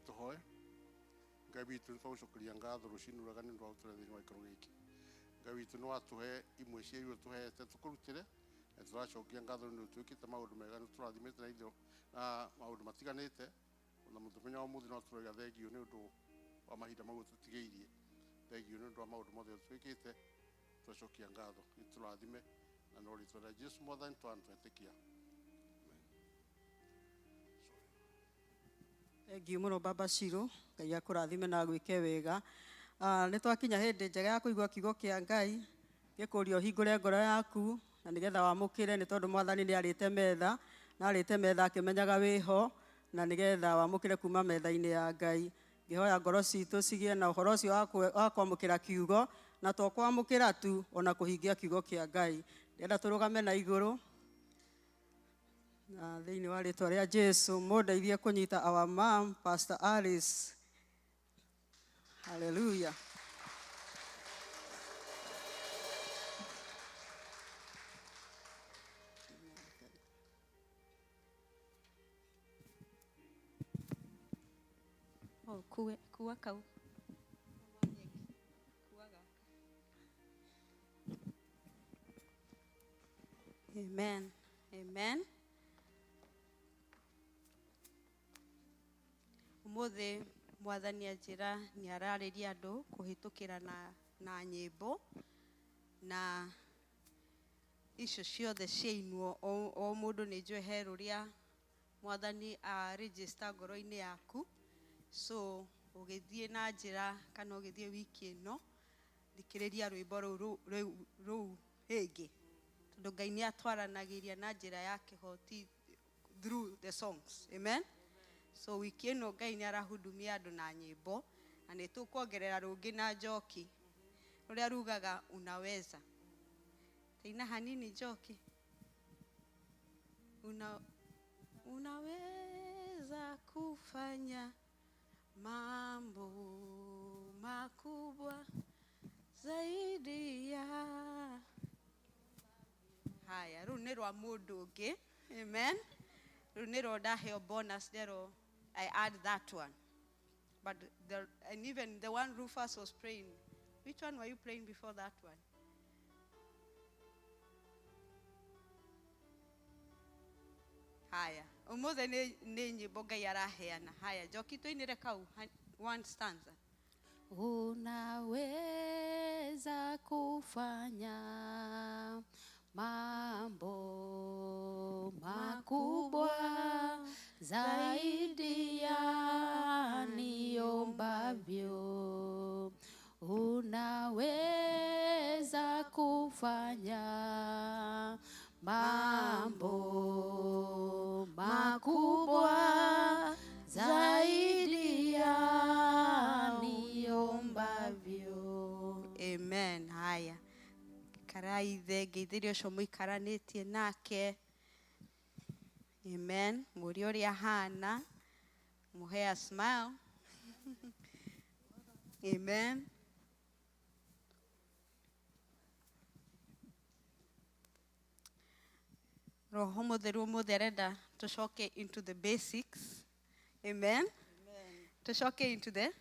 Tũhoe. Ngai witũ, nĩ twagũcokeria ngatho rũcinĩ rwega nĩ ũndũ wa gũtũrehe thĩinĩ wa gĩikaro gĩkĩ. Ngai witũ, nĩ watũhe imwe cia irio tũhete tũkũrutĩre, na tũracokia ngatho nĩ ũndũ twĩkĩte maũndũ mega, nĩ tũrathimĩte na indo na maũndũ matiganĩte. Ona mũthenya wa ũmũthĩ no tũroiga thengio nĩ ũndũ wa mahinda mau ũtũtigĩirie, thengio nĩ ũndũ wa maũndũ mothe twĩkĩte. Twacokia ngatho, nĩ tũrathime na no rĩtwa rĩa Jesu Mwathani twana twetĩkia. Thengiũ mũno Baba Shiro, Ngai akũrathime na agwĩke wega. Nĩ twakinya hĩndĩ njega ya kũigua kiugo kĩa Ngai, gĩkũria ũhingũre ngoro yaku na nĩgetha wamũkĩre, nĩ tondũ Mwathani nĩ arĩte metha, na arĩte metha akĩmenyaga wĩho, na nĩgetha wamũkĩre kuma metha-inĩ ya Ngai. Ngĩhoya ngoro citũ cigĩe na ũhoro ũcio wa kwamũkĩra kiugo, na to kwamũkĩra tu, ona kũhingia kiugo kĩa Ngai. Ndĩrenda tũrũgame na igũrũ na thĩinĩ wa rĩtwa rĩa Jesu, mũndeithie kũnyita our mom, Pastor Alice. Hallelujah. Oh, kuwe, kuwa kau. Kuwa gaka. Amen. Amen. Umuthi Mwathani anjĩra nĩ ararĩria andũ kũhĩtũkĩra na nyĩmbo, na icio ciothe ciainwo, o mũndũ nĩ njũĩ he rũrĩa Mwathani a register ngoro-inĩ yaku. So ũgĩthiĩ na njĩra kana ũgĩthiĩ wiki ĩno, thikĩrĩria rwĩmbo rũu rĩngĩ, tondũ Ngai nĩ atwaranagĩria na njĩra ya kĩhoti through the songs. Amen. So wiki ĩno Ngai nĩ arahudumia andũ na nyĩmbo, na nĩ tũkuongerera rũngĩ na njoki rũrĩa rugaga unaweza. Taina hanini njoki. Unaweza kufanya mambo makubwa zaidi ya haya. Rũu nĩ rwa mũndũ ũngĩ. Amen. Rũu nĩ rwo ndaheo bonus ndero I add that one. But the, and even the one Rufus was praying, which one were you praying before that one? Haya, umuthi nĩ nyĩmbo Ngai araheana. Haya, njoki, tũinĩre kau one stanza. Unaweza kufanya mambo makubwa zaidi ya niombavyo. Unaweza kufanya mambo makubwa zaidi ya niombavyo. Amen. Haya, karai ithe ngeithĩrie ũcio mũikaranĩtie nake. Amen. Mũrie ũrĩa ahana, mũhe a smile. Amen. Roho Mũtheru ũmũthĩ arenda tũcoke into the basics. Amen. Tũcoke into the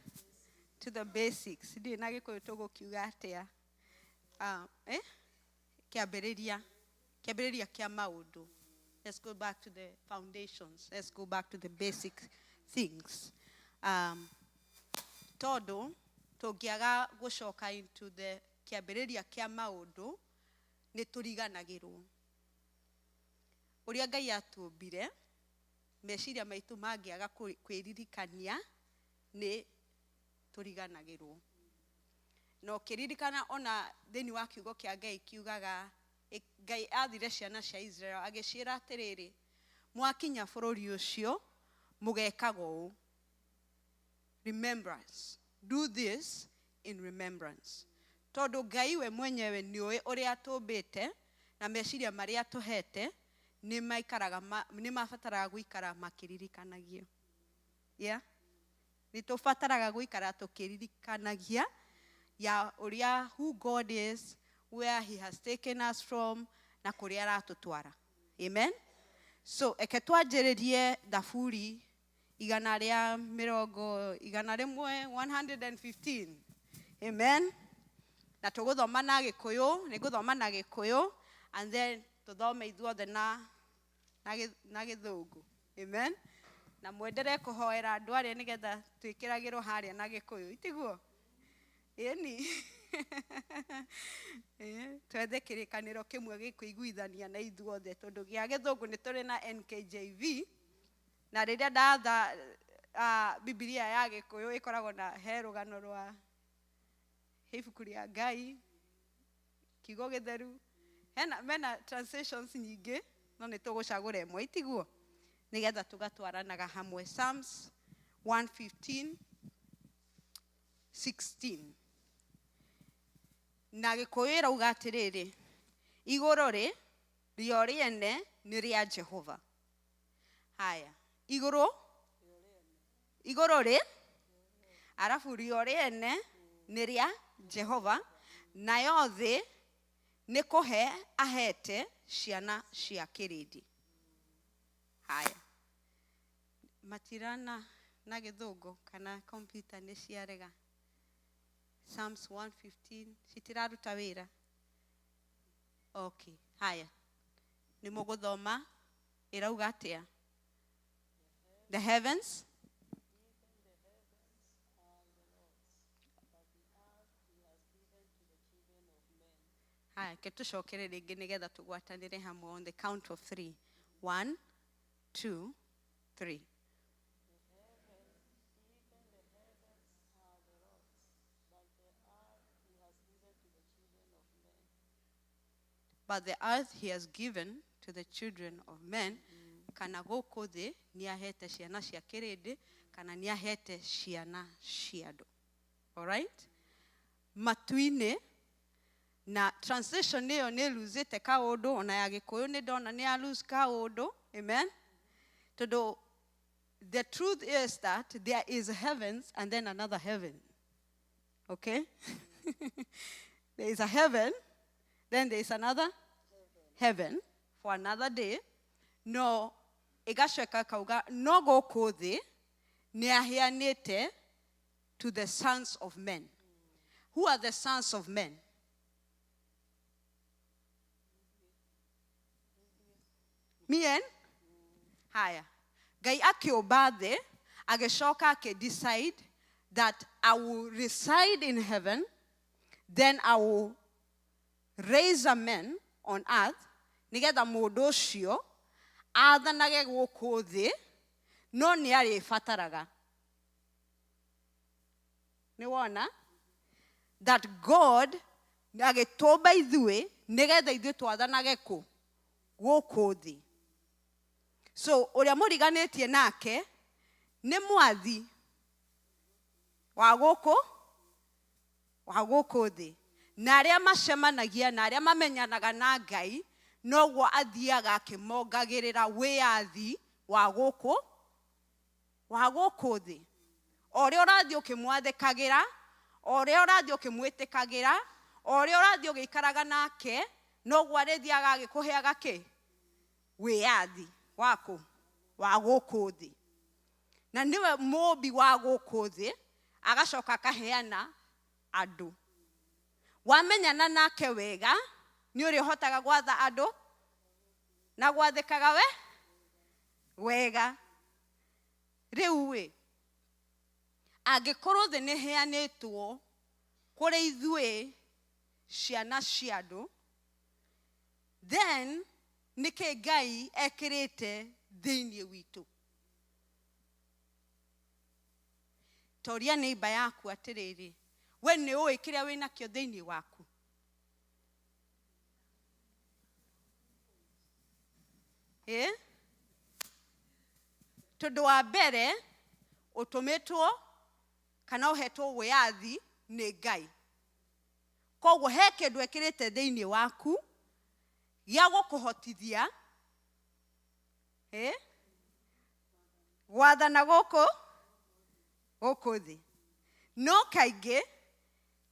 to the basics. Ndiũĩ na Gĩkũyũ tũgũkiuga atĩa. Eh? Kĩambĩrĩria, kĩambĩrĩria kĩa maũndũ. Let's go back to the foundations. Let's go back to the basic things. Tondũ tũngĩaga gũcoka into the kĩambĩrĩria kĩa maũndũ, nĩ tũriganagĩrwo ũrĩa Ngai atũmbire. Meciria maitũ mangĩaga kwĩririkania, nĩ tũriganagĩrwo. Na ũkĩririkana ona thĩinĩ wa kiugo kĩa Ngai kiugaga, Ngai athire ciana cia Israel agĩciĩra atĩrĩrĩ, mwakinya bũrũri ũcio mũgekaga ũũ, remembrance, do this in remembrance, tondũ Ngai we mwenyewe nĩ ũĩ ũrĩa atũmbĩte na meciria marĩa atũhete nĩ maikaraga nĩ mabataraga gũikara makĩririkanagio. Yeah, nĩ tũbataraga gũikara tũkĩririkanagia ya ũrĩa who God is, where he has taken us from, na kũrĩa aratũtwara. Amen. So eke twanjĩrĩrie Thaburi Igana rĩa mĩrongo igana rĩmwe, 115. Amen. Na tũgũthoma na Gĩkũyũ, nĩ ngũthoma na Gĩkũyũ and then tũthome ithuothe na Gĩthũngũ. Amen. Na mwenderee kũhoera andũ arĩa nĩgetha twĩkĩragĩrwo harĩa na Gĩkũyũ, itiguo? Ĩni. Twethe kĩrĩkanĩro kĩmwe gĩkũiguithania na ithuothe, tondũ gĩa Gĩthũngũ nĩ tũrĩ na NKJV, na rĩrĩa ndatha Bibilia ya Gĩkũyũ ĩkoragwo na he rũgano rwa ibuku rĩa Ngai, kiugo gĩtheru, hena mena translations nyingĩ, no nĩ tũgũcagũra ĩmwe, itiguo? Nĩgetha tũgatwaranaga hamwe. Psalms 115 16. Na Gĩkũyũ ĩrauga atĩrĩrĩ, igũrũ rĩ rĩo rĩene nĩ rĩa Jehova. Haya, igũrũ igũrũ rĩ arabu rĩo rĩene nĩ rĩa Jehova, nayo thĩ nĩ kũhe ahete ciana cia kĩrĩndĩ. Haya, matirana na Gĩthũngũ kana kompyuta nĩ ciarega. Psalms 115 citiraruta wĩra. Okay, haya, nĩ mũgũthoma ĩrauga atĩa? The heavens. Haya, ke tũcokere rĩngĩ nĩgetha tũgwatanĩre hamwe on the count of three. One, two, three. But the earth he has given to the children of men. Kana gũkũ thĩ nĩ ahete ciana cia kĩrĩndĩ, kana nĩ ahete ciana cia andũ. Alright? Matu-inĩ, na translation ĩyo nĩ losete kaũndũ, ona ya Gĩkũyũ nĩ ndona nĩ ya lose kaũndũ. Amen? Tondũ the truth is that there is heavens and then another heaven. Okay? There is a heaven, then there is another heaven for another day. No, ĩgacoka kauga no gũkũ thĩ nĩ aheanĩte to the sons of men. Who are the sons of men? Me and? Haya. Ngai akĩũmba thĩ, agĩcoka akĩ-decide that I will reside in heaven, then I will raise a man on earth, nĩgetha mũndũ ũcio athanage gũkũ thĩ, no nĩ arĩbataraga. Nĩ wona? That God agĩtũmba ithuĩ nĩgetha ithuĩ twathanage kũ? Gũkũ thĩ. So ũrĩa mũriganĩtie nake nĩ mwathi wa gũkũ wa gũkũ thĩ, na arĩa macemanagia na arĩa mamenyanaga na Ngai noguo athiaga akĩmongagĩrĩra wĩyathi wa gũkũ wa gũkũ thĩ. O ũrĩa ũrathiĩ ũkĩmwathĩkagĩra, o ũrĩa ũrathiĩ ũkĩmwĩtĩkagĩra, o ũrĩa ũrathiĩ ũgĩikaraga nake, noguo arĩthiaga agĩkũheaga kĩ? Wĩyathi waku wa gũkũ thĩ. Na nĩwe mũmbi wa gũkũ thĩ, agacoka akaheana andũ. Wamenyana nake wega, nĩ ũrĩhotaga gwatha andũ na gwathĩkaga we wega. Rĩu ĩ, angĩkorwo thĩ nĩ ĩheanĩtwo kũrĩ ithuĩ ciana cia andũ, then nĩkĩ Ngai ekĩrĩte thĩinĩ witũ? Toria neighbor yaku atĩrĩrĩ, we nĩ ũĩ kĩrĩa wĩnakĩo thĩinĩ waku? Ĩ? Tondũ wa mbere ũtũmĩtwo kana ũhetwo wĩyathi nĩ Ngai. Koguo he kĩndũ ekĩrĩte thĩinĩ waku gĩa gũkũhotithia ĩ gwathana gũkũ gũkũ thĩ. No kaingĩ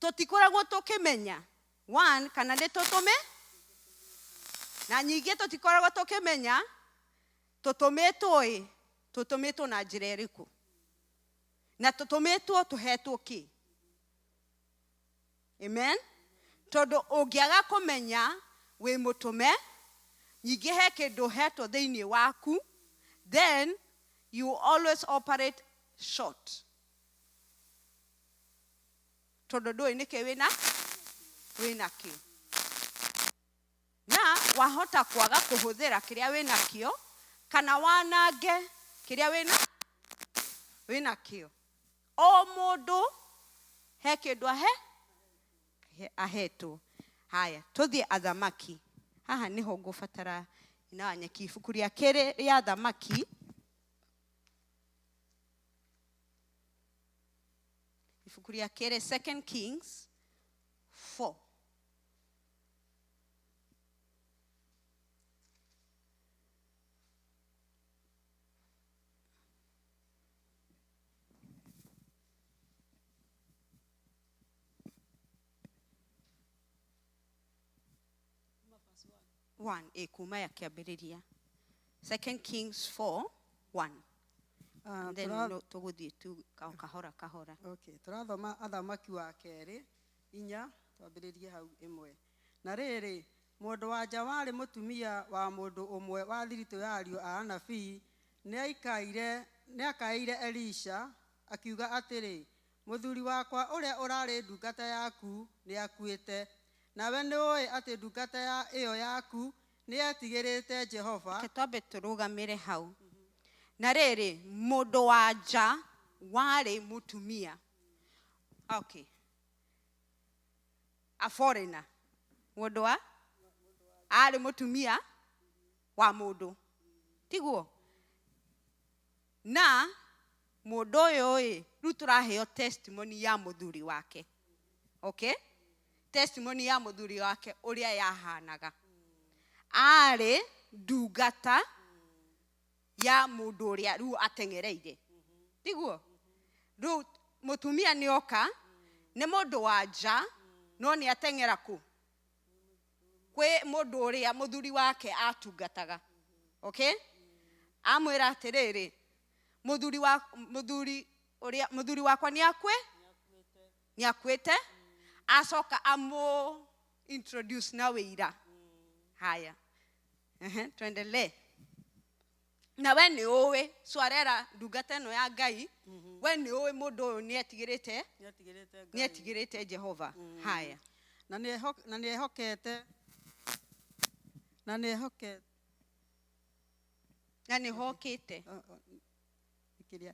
tũtikoragwo tũkĩmenya one kana nĩ tũtũme, na nyingĩ tũtikoragwo tũkĩmenya tũtũmĩtwo ĩ Tũtũmĩtwo na njĩra ĩrĩkũ? Na tũtũmĩtwo tũhetwo kĩ? Amen. Tondũ ũngĩaga kũmenya wĩ mũtũme, nyingĩ he kĩndũ ũhetwo thĩinĩ waku, then you always operate short. Tondũ ndũĩ nĩkĩ wĩna wĩnakĩo. Na wahota kwaga kũhũthĩra kĩrĩa wĩnakĩo, kana wanange kĩrĩa wĩna wĩnakĩo. O mũndũ he kĩndũ ahe ahetwo. Haya, tũthiĩ Athamaki. Haha nĩho ngũbatara ina wa nyeki. Ibuku rĩa kerĩ rĩa Athamaki. Ibuku rĩa kerĩ, Second Kings 4. One, ĩ kuma ya kĩambĩrĩria. Second Kings 4, 1. Ah, And then no tũgũthiĩ tu kahora kahora. Okay, tũrathoma Athamaki wa kerĩ inya twambĩrĩrie hau ĩmwe. Na rĩrĩ, mũndũ-wa-nja warĩ mũtumia wa mũndũ ũmwe wa thiritũ ya ariũ a anabii nĩaikaire nĩakaĩire Elisha, akiuga atĩrĩ, Mũthuri wakwa ũrĩa ũrarĩ ndungata yaku nĩakuĩte, nawe nĩũũĩ atĩ ndungata ya ĩyo yaku nĩyetigĩrĩte Jehova. Reke twambe tũrũgamĩre hau. Na rĩrĩ, mũndũ-wa-nja warĩ mũtumia. Okay. A foreigner. Mũndũ wa arĩ mũtumia wa mũndũ. Tiguo? Na mũndũ ũyũ ĩ, rĩu tũraheo testimony ya mũthuri wake. Okay? Testimony ya mũthuri wake ũrĩa yahanaga. Arĩ ndungata ya mũndũ ũrĩa rĩu ateng'ereire. Tiguo? Rĩu mũtumia nĩ oka, nĩ mũndũ wa nja, no nĩ ateng'era kũ? Kwĩ mũndũ ũrĩa mũthuri wake atungataga. Okay? Amwĩra atĩrĩrĩ, mũthuri wa, mũthuri ũrĩa, mũthuri wakwa nĩ akue, nĩ akuĩte, acoka amũ introduce na wĩira. Haya. Ehe, tuendelee. Na we nĩ ũĩ, so arera ndungata ĩno ya Ngai, we nĩ ũĩ mũndũ ũyũ nĩ etigĩrĩte, Nĩetigĩrĩte nĩ Ngai. etigĩrĩte Jehova. Haya. Na nĩeho- na nĩehokete na nĩehokete Na nĩ hokĩte. Kĩrĩa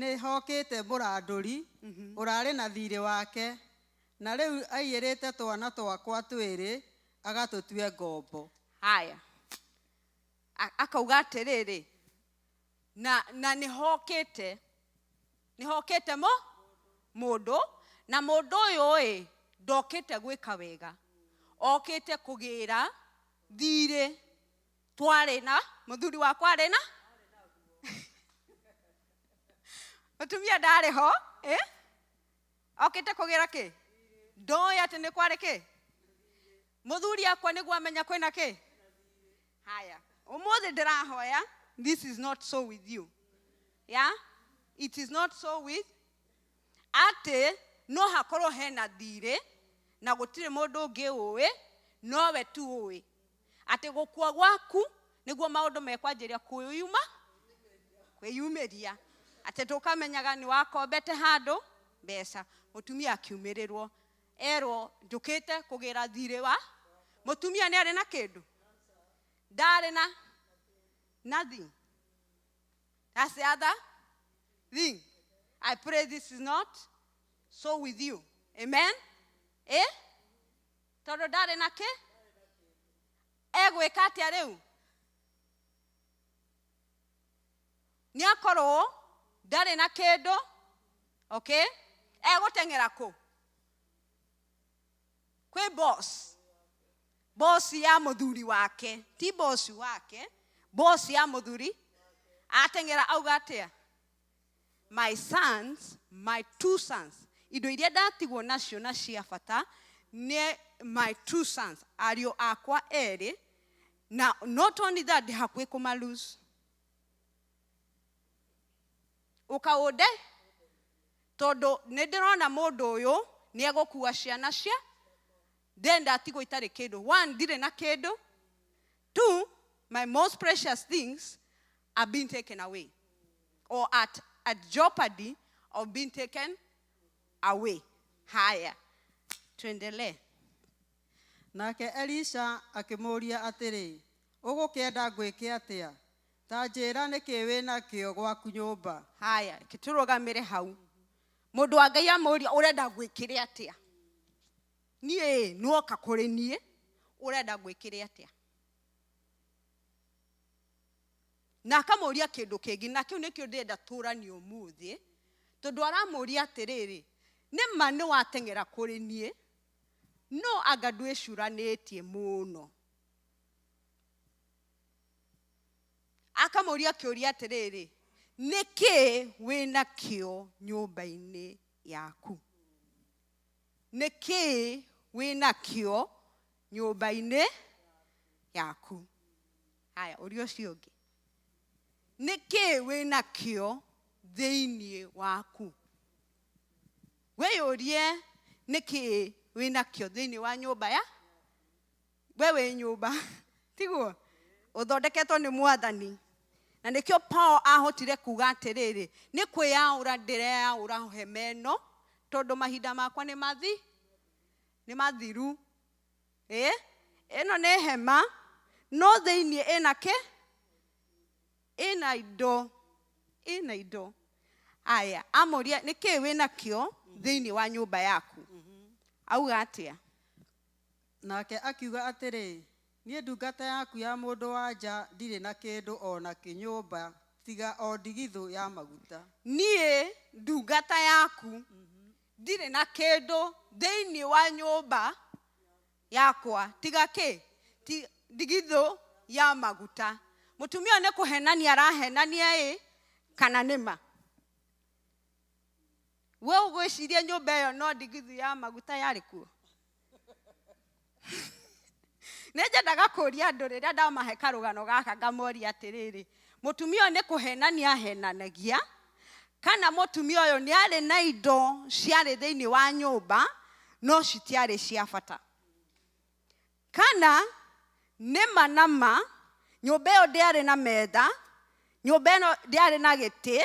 nĩ hokĩte mũrandũri ũrarĩ na thiirĩ wake, na rĩu aiyĩrĩte twana twakwa twĩrĩ agatũtue ngombo. Haya. Akauga atĩrĩrĩ, na, na nĩ hokĩte, nĩ hokĩte mũ, mũndũ, na mũndũ ũyũ ĩ, ndokĩte gwĩka wega, okĩte kũgĩra thiirĩ twarĩ na mũthuri wakwa arĩ na mũtumia ndarĩ ho eh? Okĩte kũgĩra kĩ? Ndoĩ atĩ nĩ kwarĩ kĩ? Mũthuri akwa nĩguo amenya kwĩna kĩ? Haya, ũmũthĩ ndĩrahoya, this is not so with you. Yeah? It is not so with atĩ no hakorwo hena thirĩ na gũtirĩ mũndũ ũngĩ ũĩ nowe tu ũĩ atĩ gũkua gwaku nĩguo maũndũ mekwanjĩria kwĩyuma kwĩyumĩria atĩ tũkamenyaga nĩ wakombete handũ mbeca mũtumia akiumĩrĩrwo erwo njũkĩte kũgĩra thirĩ wa mũtumia nĩ arĩ na kĩndũ ndarĩ na nothing. That's the other thing. I pray this is not so with you. Amen. Eh? Tondũ ndarĩ na kĩ? Egwĩka atĩa rĩu? Nĩ akorwo ndarĩ na kĩndũ. Okay? Egũteng'era kũ? Kwĩ boss. Boss ya mũthuri wake. Ti boss wake. Boss ya mũthuri. Ateng'era auga atĩa? My sons, my two sons. Indo iria ndatigwo nacio na cia bata nĩ my two sons, ariũ akwa erĩ, na not only that, ndĩ hakuhĩ kũma lose. Ũka ũnde tondũ nĩ ndĩrona mũndũ ũyũ nĩ egũkua ciana cia ndenda atigwo itarĩ kĩndũ. One, ndirĩ na kĩndũ. Two, my most precious things are being taken away or at jeopardy of being taken away. Haya, tuendelee. Nake Elisha akĩmũũria atĩrĩ, Ũgũkĩenda ngwĩke atĩa? Ta njĩĩra nĩ kĩĩ wĩ nakĩo gwaku nyũmba. Haya, kĩtũrũgamĩre hau. Mũndũ wa Ngai amũria ũrenda ngwĩkĩre atĩa? Niĩ nĩwoka kũrĩ niĩ, ũrenda ngwĩkĩre atĩa? Na akamũria kĩndũ kĩngĩ, na kĩu nĩkĩo ndĩrenda tũranie ũmũthĩ, tondũ aramũria atĩrĩrĩ, nĩ ma nĩ wateng'era kũrĩ niĩ, no anga ndwĩcuranĩtie mũno. Akamũria kĩũria atĩrĩrĩ, nĩkĩ wĩnakĩo nyũmba-inĩ yaku? Nĩkĩ wĩnakĩo nyũmba-inĩ yaku? Haya, ũria ũcio ũngĩ, nĩkĩ wĩnakĩo thĩinĩ waku? Wĩyũrie nĩkĩ wĩnakĩo thĩinĩ wa nyũmba ya we wĩ nyũmba, tiguo ũthondeketwo nĩ Mwathani. Na nĩkĩo Paul ahotire kuga atĩrĩrĩ, nĩ kwĩyaũra ndĩreyaũra hema ĩno, tondũ mahinda makwa nĩ mathi nĩ mathiru. Ĩ ĩno nĩ hema, no thĩinĩ ĩna kĩ? Ĩna indo, ĩna indo. Aya, amũria nĩkĩ wĩnakĩo thĩinĩ wa nyũmba yaku? Auga atĩa? Nake akiuga atĩrĩ, Niĩ ndungata yaku ya mũndũ wa nja ndirĩ na kĩndũ o na kĩ nyũmba tiga o ndigithũ ya maguta. Niĩ ndungata yaku ndirĩ na kĩndũ thĩinĩ wa nyũmba yakwa tiga kĩ? Ndigithũ ya maguta. Mũtumia ũyũ nĩ kũhenania arahenania ĩ kana nĩ ma? We ũgwĩciria nyũmba ĩyo no ndigithũ ya maguta yarĩ kuo? Nĩ nyendaga kũria andũ rĩrĩa ndamahe karũgano gaka, ngamoria atĩrĩrĩ, mũtumia ũyũ nĩ kũhenania ahenanagia, kana mũtumia ũyũ nĩ arĩ na indo ciarĩ thĩinĩ wa nyũmba no citiarĩ cia bata? Kana nĩ ma na ma nyũmba ĩyo ndĩarĩ na metha, nyũmba ĩno ndĩarĩ na gĩtĩ,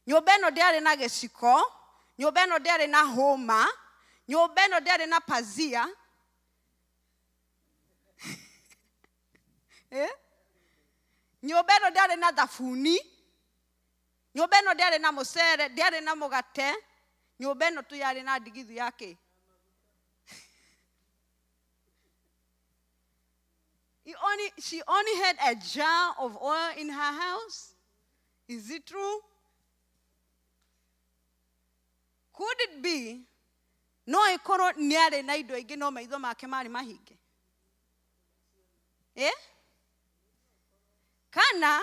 nyũmba ĩno ndĩarĩ na gĩciko, nyũmba ĩno ndĩarĩ na hũma, nyũmba ĩno ndĩarĩ na pazia, nyũmba ĩno ndĩarĩ na thabuni, nyũmba ĩno ndĩarĩ na mũcere, ndĩarĩ na mũgate, nyũmba ĩno tu yarĩ na ndigithu ya kĩ? She only had a jar of oil in her house. Is it true? Could it be no ĩkorwo nĩ arĩ na indo ingĩ no maitho make marĩ mahinge? Kana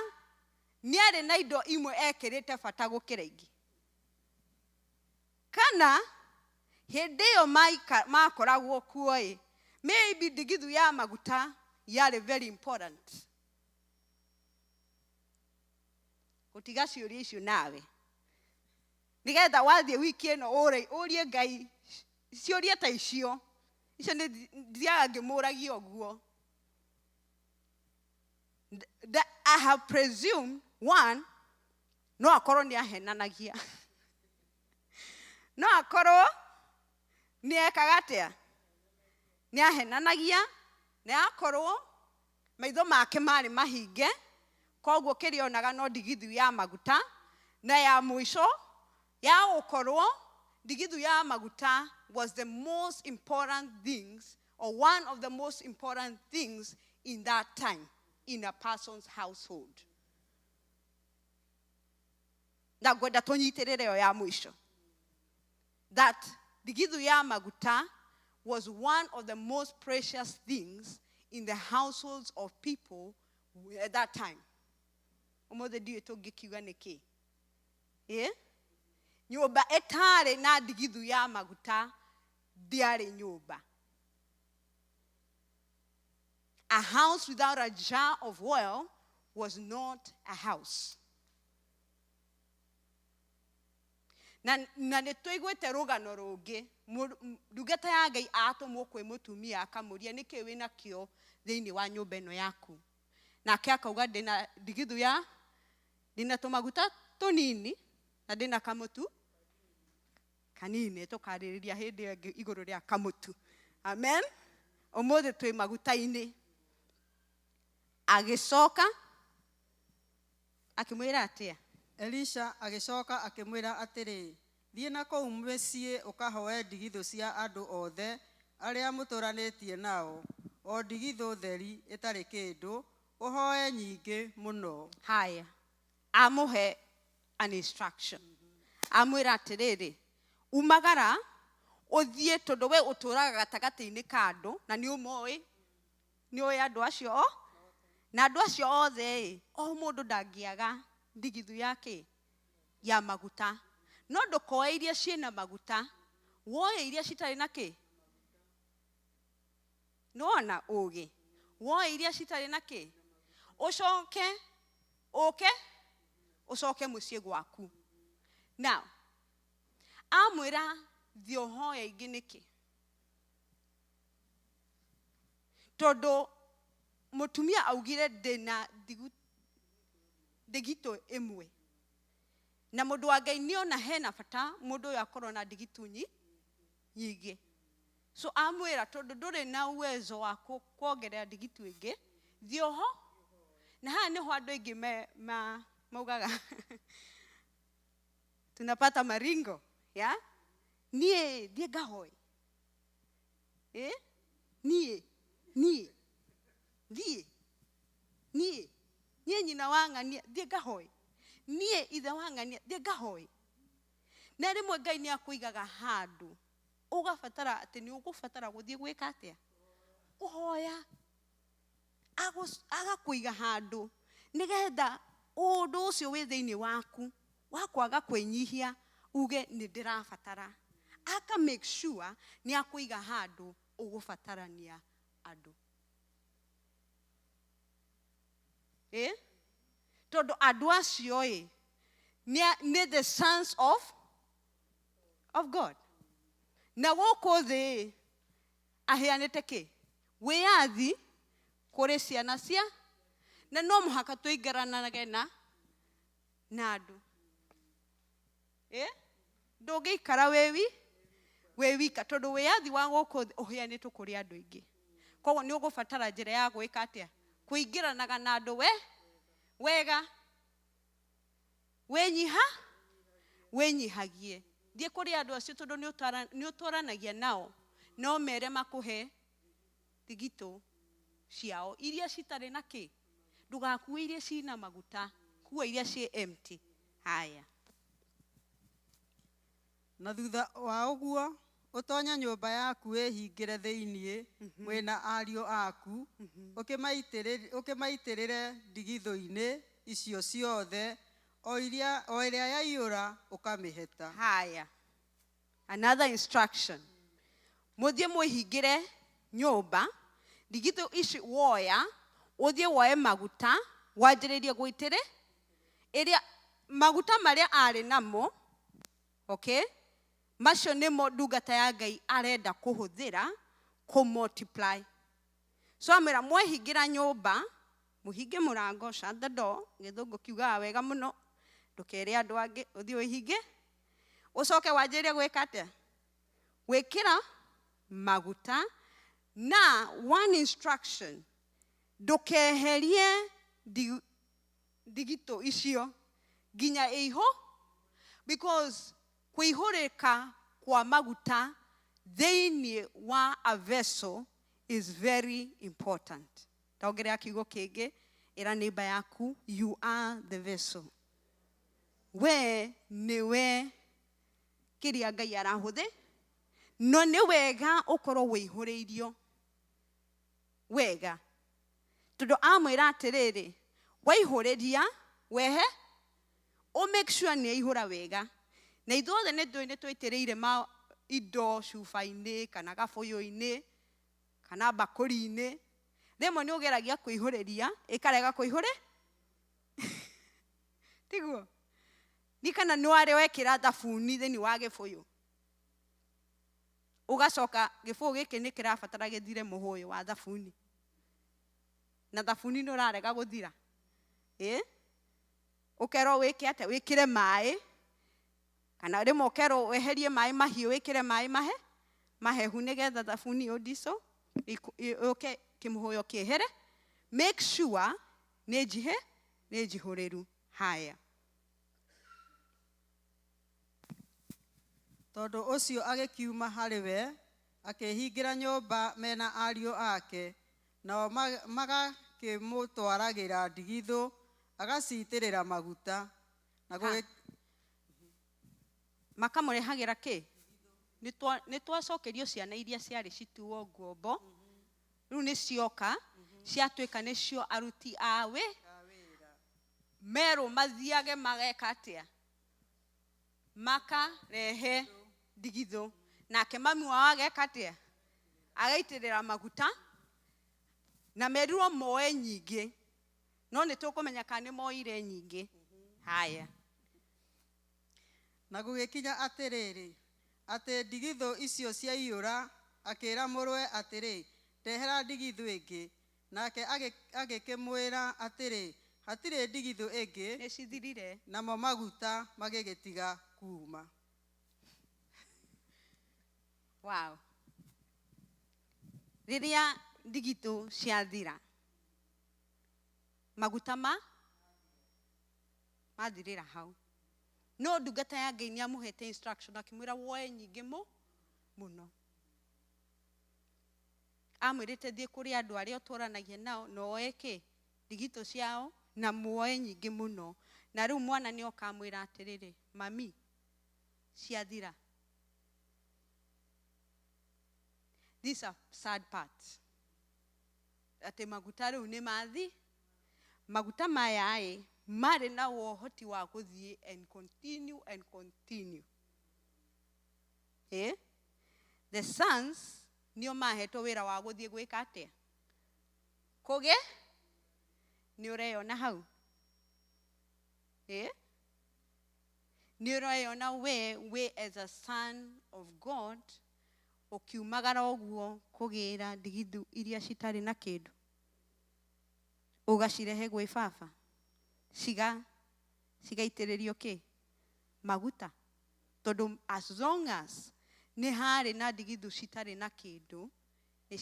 nĩ arĩ na indo imwe ekĩrĩte bata gũkĩra ingĩ? Kana hĩndĩ ĩyo makoragwo kuo ĩ, maybe ndigithu ya maguta yarĩ very important. Gũtiga ciũria icio nawe, nĩgetha wathiĩ wiki ĩno ũrie Ngai ciũria ta icio. Icio nĩ thiaga ngĩmũragia ũguo. I have presumed, one, no akorwo nĩ ahenanagia, no akorwo nĩ ekaga atĩa, nĩ ahenanagia, na akorwo maitho make marĩ mahinge, koguo kĩrĩa onaga no ndigithu ya maguta. Na ya mũico ya gũkorwo ndigithu ya maguta was the most important things, or one of the most important things in that time in a person's household. Na ngwenda tũnyitĩrĩre ĩyo ya mũico, that ndigithu ya maguta was one of the most precious things in the households of people at that time. Ũmũthĩ ndiũĩ tũngĩkiuga nĩkĩ. Nyũmba ĩtarĩ na ndigithu ya maguta ndĩarĩ nyũmba. A house without a jar of oil was not a house. Na, na nĩ tũiguĩte rũgano rũngĩ ndungata ya Ngai atũmwo kwĩ mũtumia akamũria nĩkĩ wĩna kĩo thĩinĩ wa nyũmba ĩno yaku, nake akauga ndĩna ndigithu ya ndĩna tũmaguta tũnini na ndĩna kamũtu kanini. Tũkarĩrĩria hĩndĩ ĩyo ĩngĩ igũrũ rĩa kamũtu. Amen. Ũmũthĩ twĩ maguta-inĩ. Agĩcoka akĩmwĩra atĩa? Elisha agĩcoka akĩmwĩra atĩrĩ, thiĩ na kũu mĩciĩ ũkahoe ndigithũ cia andũ othe arĩa mũtũranĩtie nao, o ndigithũ theri ĩtarĩ kĩndũ, ũhoe nyingĩ mũno. Haya, amũhe an instruction, amwĩra atĩrĩrĩ, umagara ũthiĩ, tondũ we ũtũraga gatagatĩ-inĩ ka andũ na nĩ ũmoĩ, nĩ ũĩ andũ acio o na andũ acio othe ĩ, o mũndũ ndangĩaga ndigithu yake ya maguta, no ndũkoe iria ciĩna maguta, woe iria citarĩ na kĩ. Nĩwona ũgĩ, woe iria citarĩ na kĩ, ũcoke ũke ũcoke mũciĩ gwaku. Now amwĩra thiĩ ũhoe ingĩ nĩkĩ? Tondũ mũtumia augire ndĩna ndigitũ ĩmwe, na mũndũ wa Ngai nĩona hena bata mũndũ ũyũ akorwo na ndigitũ nyingĩ. So amwĩra tondũ ndũrĩ na uwezo wa kuongerera ndigitũ ĩngĩ, thiĩ oho. Na haha nĩho andũ aingĩ maugaga tunapata maringo ya niĩ thiĩ ngahoe, niĩ niĩ thiĩ niĩ niĩ nyina wa ng'ania thiĩ ngahoe, niĩ ithe wa ng'ania thiĩ ngahoe. Na rĩmwe Ngai nĩ akũigaga handũ ũgabatara atĩ nĩ ũgũbatara gũthiĩ gwĩka atĩa? Kũhoya. Agakũiga handũ nĩgetha ũndũ ũcio wĩ thĩinĩ waku wa kwaga kwĩnyihia uge nĩ ndĩrabatara, aka make sure nĩ akũiga handũ ũgũbatarania andũ. Tondũ andũ acio ĩ nĩ the sons of God. Na gũkũ thĩ aheanĩte kĩ? Wĩyathi kũrĩ ciana cia, na no mũhaka tũingĩranage na andũ. Ndũngĩikara wĩ wika, tondũ wĩyathi wa gũkũ thĩ ũheanĩtwo kũrĩ andũ aingĩ. Koguo nĩ ũgũbatara njĩra ya gwĩka atĩa? Kũingĩranaga na andũ we wega, wĩnyiha wĩnyihagie, thiĩ kũrĩ andũ acio, tondũ nĩ ũtwaranagia nao, no mere makũhe thigitũ ciao iria citarĩ na kĩ. Ndũgakue iria cina maguta, kua iria ciĩ empty. Haya. Na thutha wa ũguo ũtonye nyũmba yaku wĩhingĩre thĩinĩ mwĩna ariũ aku, ũkĩmaitĩrĩre ndigithũ-inĩ icio ciothe, o ĩrĩa yaiyũra ũkamĩheta. Haya, another instruction, mũthiĩ mwĩhingĩre nyũmba, ndigithũ ici woya, ũthiĩ woe maguta wanjĩrĩrie gũitĩrĩ ĩrĩa maguta marĩa arĩ namo. Okay, macio nĩmo ndungata ya Ngai arenda kũhũthĩra kũ multiply. So amwĩra mwehingĩra nyũmba, mũhinge mũrango, shut the door, gĩthũngũ kiugaga wega mũno, ndũkere andũ angĩ, ũthiĩ ũhinge, ũcoke wanjĩrĩrie gwĩka atĩa? Gwĩkĩra maguta. Na one instruction, ndũkeherie ndigitũ icio nginya ĩihũ, because kũihũrĩka kwa maguta thĩinĩ wa a vessel is very important. Ndaongerera kiugo kĩngĩ, ĩra neighbor yaku, you are the vessel. We nĩwe kĩrĩa Ngai arahũthĩ, no nĩ wega ũkorwo wĩihũrĩirio wega, tondũ amwĩra atĩrĩrĩ, waihũrĩria wehe ũ make sure nĩ aihũra wega. Na ithuothe nĩ tũĩ nĩ tũitĩrĩire ma indo cuba-inĩ kana gabũyũ-inĩ kana mbakũri-inĩ, rĩmwe nĩ ũgeragia kũihũrĩria ĩkarega kũihũrĩ, tiguo? Ni kana nĩ warĩ wekĩra thabuni thĩinĩ wa gĩbũyũ ũgacoka gĩbũyũ gĩkĩ nĩ kĩrabatara gĩthire mũhũyũ wa thabuni na thabuni nĩ ũrarega gũthira ĩ ũkerwo wĩke atĩa wĩkĩre maĩ kana rĩmwe ũkerwo weherie maĩ mahiũ wĩkĩre maĩ mahe mahehu nĩgetha thabuni ũndico yũke kĩmũhũyũ kĩehere. Make sure nĩ njihe nĩ njihũrĩru. Haya. Tondũ ũcio agĩkiuma harĩ we, akĩĩhingĩra nyũmba me na ariũ ake, nao magakĩmũtwaragĩra ndigithũ, agaciitĩrĩra maguta. Na Makamũrehagĩra kĩ? Nĩ twacokerio ciana iria ciarĩ cituo ngombo, rĩu nĩ cioka ciatuĩka nĩcio aruti a wĩ merwo mathiage mageka atĩa, makarehe ndigithũ, nake mami wao ageka atĩa, agaitĩrĩra maguta, na merirwo moe nyingĩ, no nĩ tũkũmenya kana nĩ moire nyingĩ. Haya. Na gũgĩkinya atĩrĩrĩ, atĩ ndigithũ icio ciaiyũra, akĩĩra mũrũwe atĩrĩ, ndehera ndigithũ ĩngĩ. Nake agĩkĩmwĩra atĩrĩ, hatirĩ ndigithũ ĩngĩ. Nĩ cithirire. Namo maguta magĩgĩtiga kuuma. Wow. Rĩrĩa ndigithũ ciathira, maguta ma mathirĩra hau. No ndungata ya Ngai nĩ amũhete instruction akĩmwĩra woe nyingĩ mũno. Amwĩrĩte thiĩ kũrĩ andũ arĩa ũtũranagia nao na woe kĩ ndigithũ ciao na muoe nyingĩ mũno. Na rĩu mwana nĩ oka amwĩra atĩrĩrĩ, mami ciathira. These are sad parts. Atĩ maguta rĩu nĩ mathi, maguta maya ĩ marĩ na ũhoti wa gũthiĩ and continue and continue. The sons nĩo mahetwo wĩra wa gũthiĩ gwĩka atĩa? Kũgĩ? Nĩ ũreyona hau? Nĩ ũreyona we we as a son of God ũkiumagara ũguo kũgĩra ndigithũ iria citarĩ na kĩndũ ũgacirehe gwĩ baba cigaitĩrĩrio kĩ maguta, tondũ as long as nĩ harĩ na ndigithũ citarĩ na kĩndũ nĩ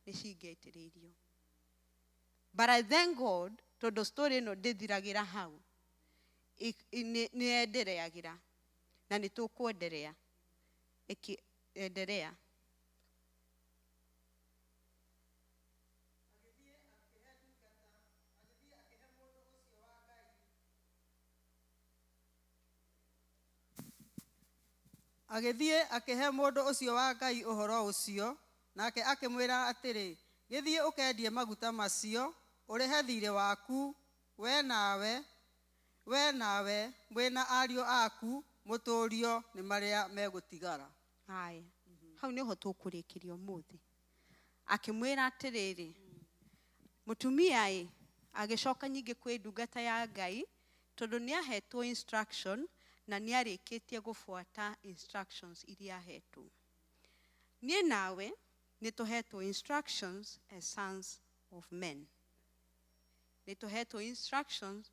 cingĩitĩrĩirio. But I thank God tondũ story ĩno ndĩthiragĩra hau, nĩ endereagĩra na nĩ tũkwenderea ĩkĩenderea. Agĩthiĩ akĩhe mũndũ ũcio wa Ngai ũhoro ũcio, nake akĩmwĩra atĩrĩ, gĩthiĩ ũkendie maguta macio, ũrĩhe thiirĩ waku, we nawe mwĩna ariũ aku, mũtũũrio nĩ marĩa megũtigara. Haya, hau nĩho tũkũrĩkĩria ũmũthĩ. Akĩmwĩra atĩrĩrĩ, mũtumia ĩ, agĩcoka nyingĩ kwĩ ndungata ya Ngai, tondũ nĩahetwo instruction na nĩarĩkĩtie gũbuata instructions iria ahetwo. Niĩ nawe nĩtũhetwo instructions as sons of men. Nĩtũhetwo instructions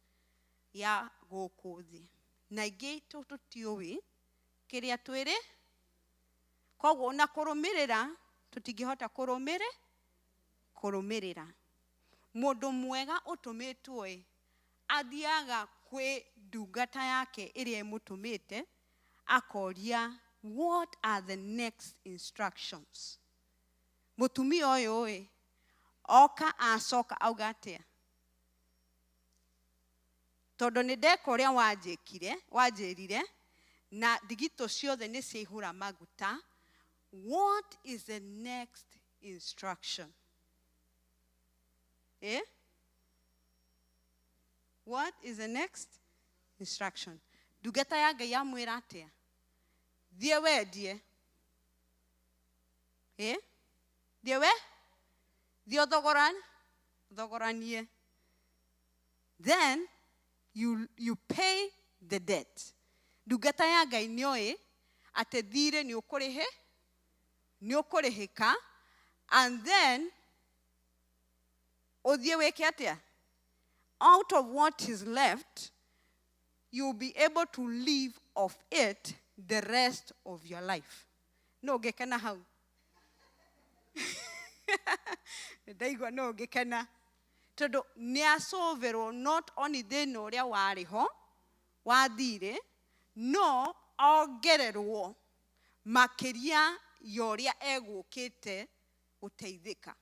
ya gũkũ thĩ. Na ingĩ tũtiũĩ kĩrĩa twĩrĩ, koguo ona kũrũmĩrĩra tũtingĩhota kũrũmĩrĩra. Mũndũ mwega ũtũmĩtwo ĩ, athiaga kwĩ ndungata yake ĩrĩa ĩmũtũmĩte, akoria what are the next instructions. Mũtumia ũyũ ĩ, oka acoka auga atĩa? Tondũ nĩ ndeka ũrĩa wanjĩrire, na ndigithũ ciothe nĩ ciaihũra maguta. What is the next instruction? What is the next instruction? Ndungata ya Ngai yamwĩra atĩa? Thiĩ wendie. Thiĩ we? Thiĩ ũthogoranie. Then You pay the debt. Ndungata ya Ngai nĩoĩ atĩ thirĩ nĩ ũkũrĩhe, nĩ ũkũrĩhĩka, and then ũthiĩ wĩke atĩa? Out of what is left, you'll be able to live off it the rest of your life. No ũngĩkena hau? Ndaigua no ũngĩkena tondũ nĩ acũvĩrwo not only thĩna ũrĩa warĩ ho wa thirĩ, no ongererwo makĩria ya ũrĩa egũkĩte gũteithĩka.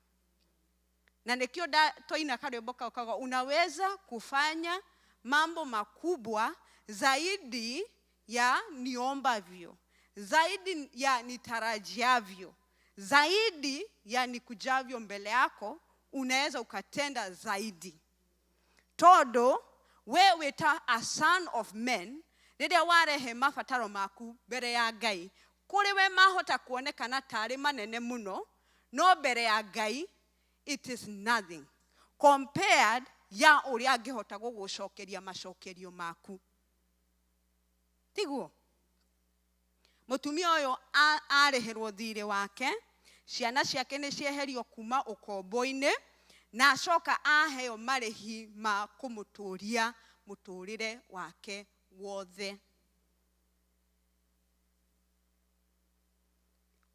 Na nĩkĩo twaina karwĩmbo kau kauga unaweza kufanya mambo makubwa zaidi ya niombavyo, zaidi ya nitarajiavyo, zaidi ya nikujavyo mbele yako, unaweza ukatenda zaidi. Tondu we wĩta a son of men, rĩrĩa warehe mabataro maku mbere ya Ngai, kũrĩ we mahota kuonekana tarĩ manene mũno, no mbere ya Ngai it is nothing compared ya ũrĩa angĩhota gũgũcokeria macokerio maku. Tiguo? Mũtumia ũyũ arĩhĩrwo thirĩ wake, ciana ciake nĩ cieherio kuma ũkombo-inĩ, na acoka aheo marĩhi ma kũmũtũria mũtũrĩre wake wothe.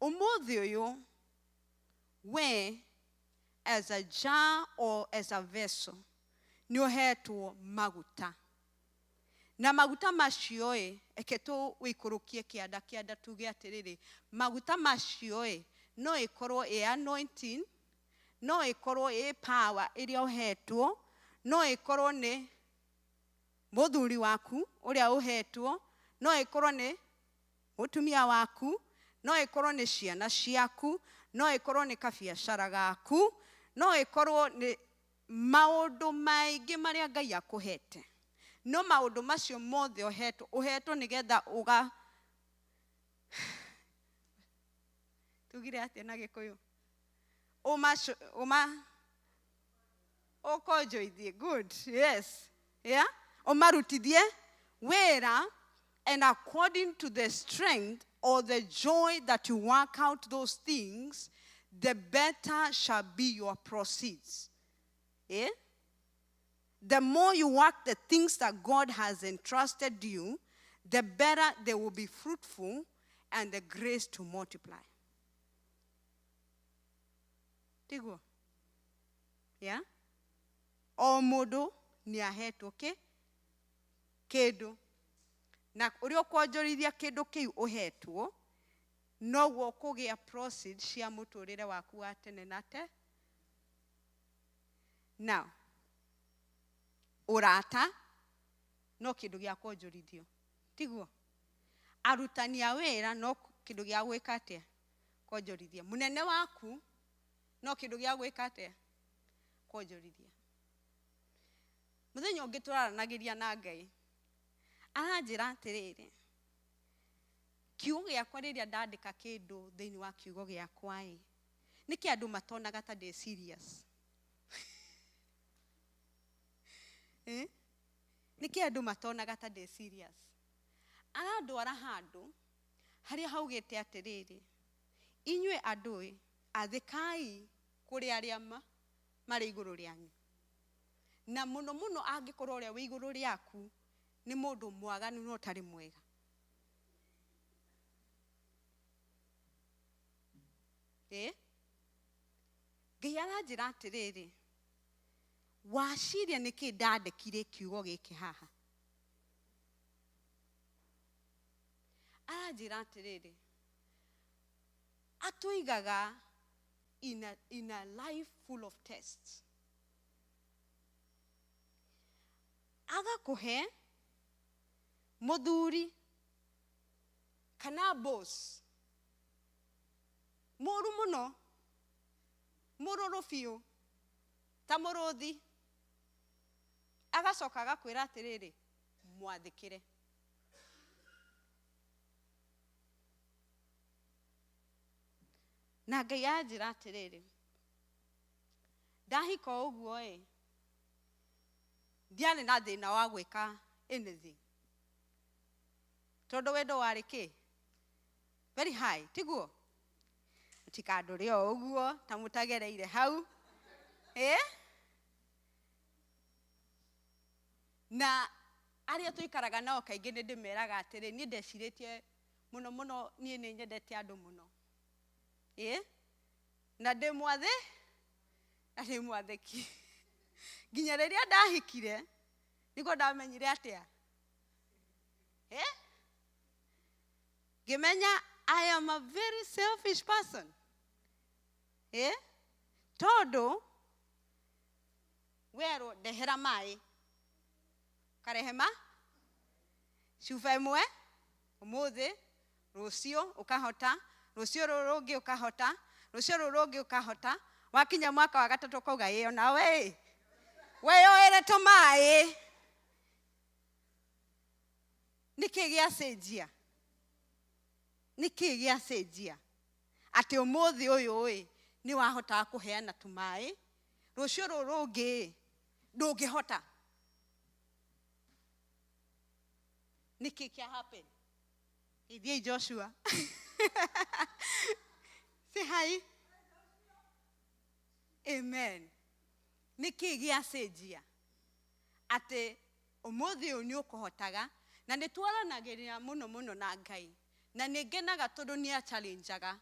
Ũmũthĩ ũyũ, we as a jar or as a vessel, nĩ ũhetwo maguta. Na maguta macio ĩ, eke tũikũrũkie kĩanda kĩanda tuge atĩrĩrĩ, maguta macio ĩ, no ĩkorwo ĩ anointing, no ĩkorwo ĩ power ĩrĩa ũhetwo, no ĩkorwo nĩ mũthuri waku ũrĩa ũhetwo, no ĩkorwo nĩ mũtumia waku, no ĩkorwo nĩ ciana ciaku, no ĩkorwo nĩ kabiacara gaku, no ĩkorwo nĩ maũndũ maingĩ marĩa Ngai akũhete. No maũndũ macio mothe ũhetwo, ũhetwo nĩgetha ũga tugire atĩa na Gĩkũyũ? Ũma, ũma, ũkonjoithie, good, yes, yeah? Ũmarutithie wĩra, and according to the strength or the joy that you work out those things, the better shall be your proceeds. The more you work the things that God has entrusted you, the better they will be fruitful and the grace to multiply. Tiguo? Yeah? O mũndũ nĩ ahetwo kĩ? Kĩndũ. Na ũrĩa ũkwonjorithia kĩndũ kĩu ũhetwo, noguo ũkũgĩa proceeds cia mũtũrĩre waku wa tene na te. Now, ũrata no kĩndũ gĩa kwonjorithio. Tiguo? Arutani a wĩra no kĩndũ gĩa gwĩka atĩa? Kwonjorithia. Mũnene waku no kĩndũ gĩa gwĩka atĩa? Kwonjorithia. Mũthenya ũngĩ tũraranagĩria na Ngai, aranjĩra atĩrĩrĩ, kiugo gĩakwa rĩrĩa ndandĩka kĩndũ thĩinĩ wa kiugo gĩakwa ĩ, nĩkĩ andũ matonaga ta ndĩ serious? Nĩkĩ andũ matonaga ta ndĩ serious? Arandwara handũ harĩa haugĩte atĩrĩrĩ, inyuĩ andũ ĩ, athĩkai kũrĩ arĩa marĩ igũrũ rĩanyu. Na mũno mũno angĩkorwo ũrĩa wĩ igũrũ rĩaku nĩ mũndũ mwaganu no ũtarĩ mwega. Ngai aranjĩra atĩrĩrĩ, waciria nĩkĩ ndandĩkire kiugo gĩkĩ haha? Aranjĩra atĩrĩrĩ, atũigaga in a life full of tests. Agakũhe mũthuri kana boss mũru mũno, mũrũrũ biũ ta mũrũthi, agacoka agakwĩra atĩrĩrĩ, mwathĩkĩre. Na Ngai anjĩra atĩrĩrĩ, ndahika ũguo ĩ, Ndiarĩ na thĩna wa gwĩka anything tondũ wendo warĩ kĩ very high, tiguo? Mũtikandũre o ũguo ta mũtagereire hau. Eh? Na arĩa tũikaraga nao kaingĩ nĩ ndĩmeraga atĩrĩ, niĩ ndecirĩtie mũno mũno, niĩ nĩ nyendete andũ mũno. Ĩ? Na ndĩ mwathĩ, na ndĩ mwathĩki. Nginya rĩrĩa ndahikire, nĩguo ndamenyire atĩa? Ĩ? Ngĩmenya I am a very selfish person. Ĩ? Tondũ werwo ndehera maĩ, ũkarehe ma cuba ĩmwe ũmũthĩ, rũciũ ũkahota, rũciũ rũrũ rũngĩ ũkahota, rũciũ rũrũ rũngĩ ũkahota, wakinya mwaka wa gatatũ ũkauga ĩyo nawe ĩ, weyoere tũmaĩ. Nĩkĩ gĩacenjia? Nĩkĩ gĩacenjia? Atĩ ũmũthĩ ũyũ ĩ, nĩ wahotaga kũheana tũmaĩ, rũciũ rũrũ rũngĩ ĩ, ndũngĩhota. Nĩkĩ kĩa happen? Ithiĩ Joshua. Say hi. Amen. Nĩkĩ gĩacenjia? Atĩ ũmũthĩ ũyũ nĩ ũkũhotaga, na nĩ twaranagĩria mũno mũno na Ngai, na nĩ ngenaga tondũ nĩ achallengeaga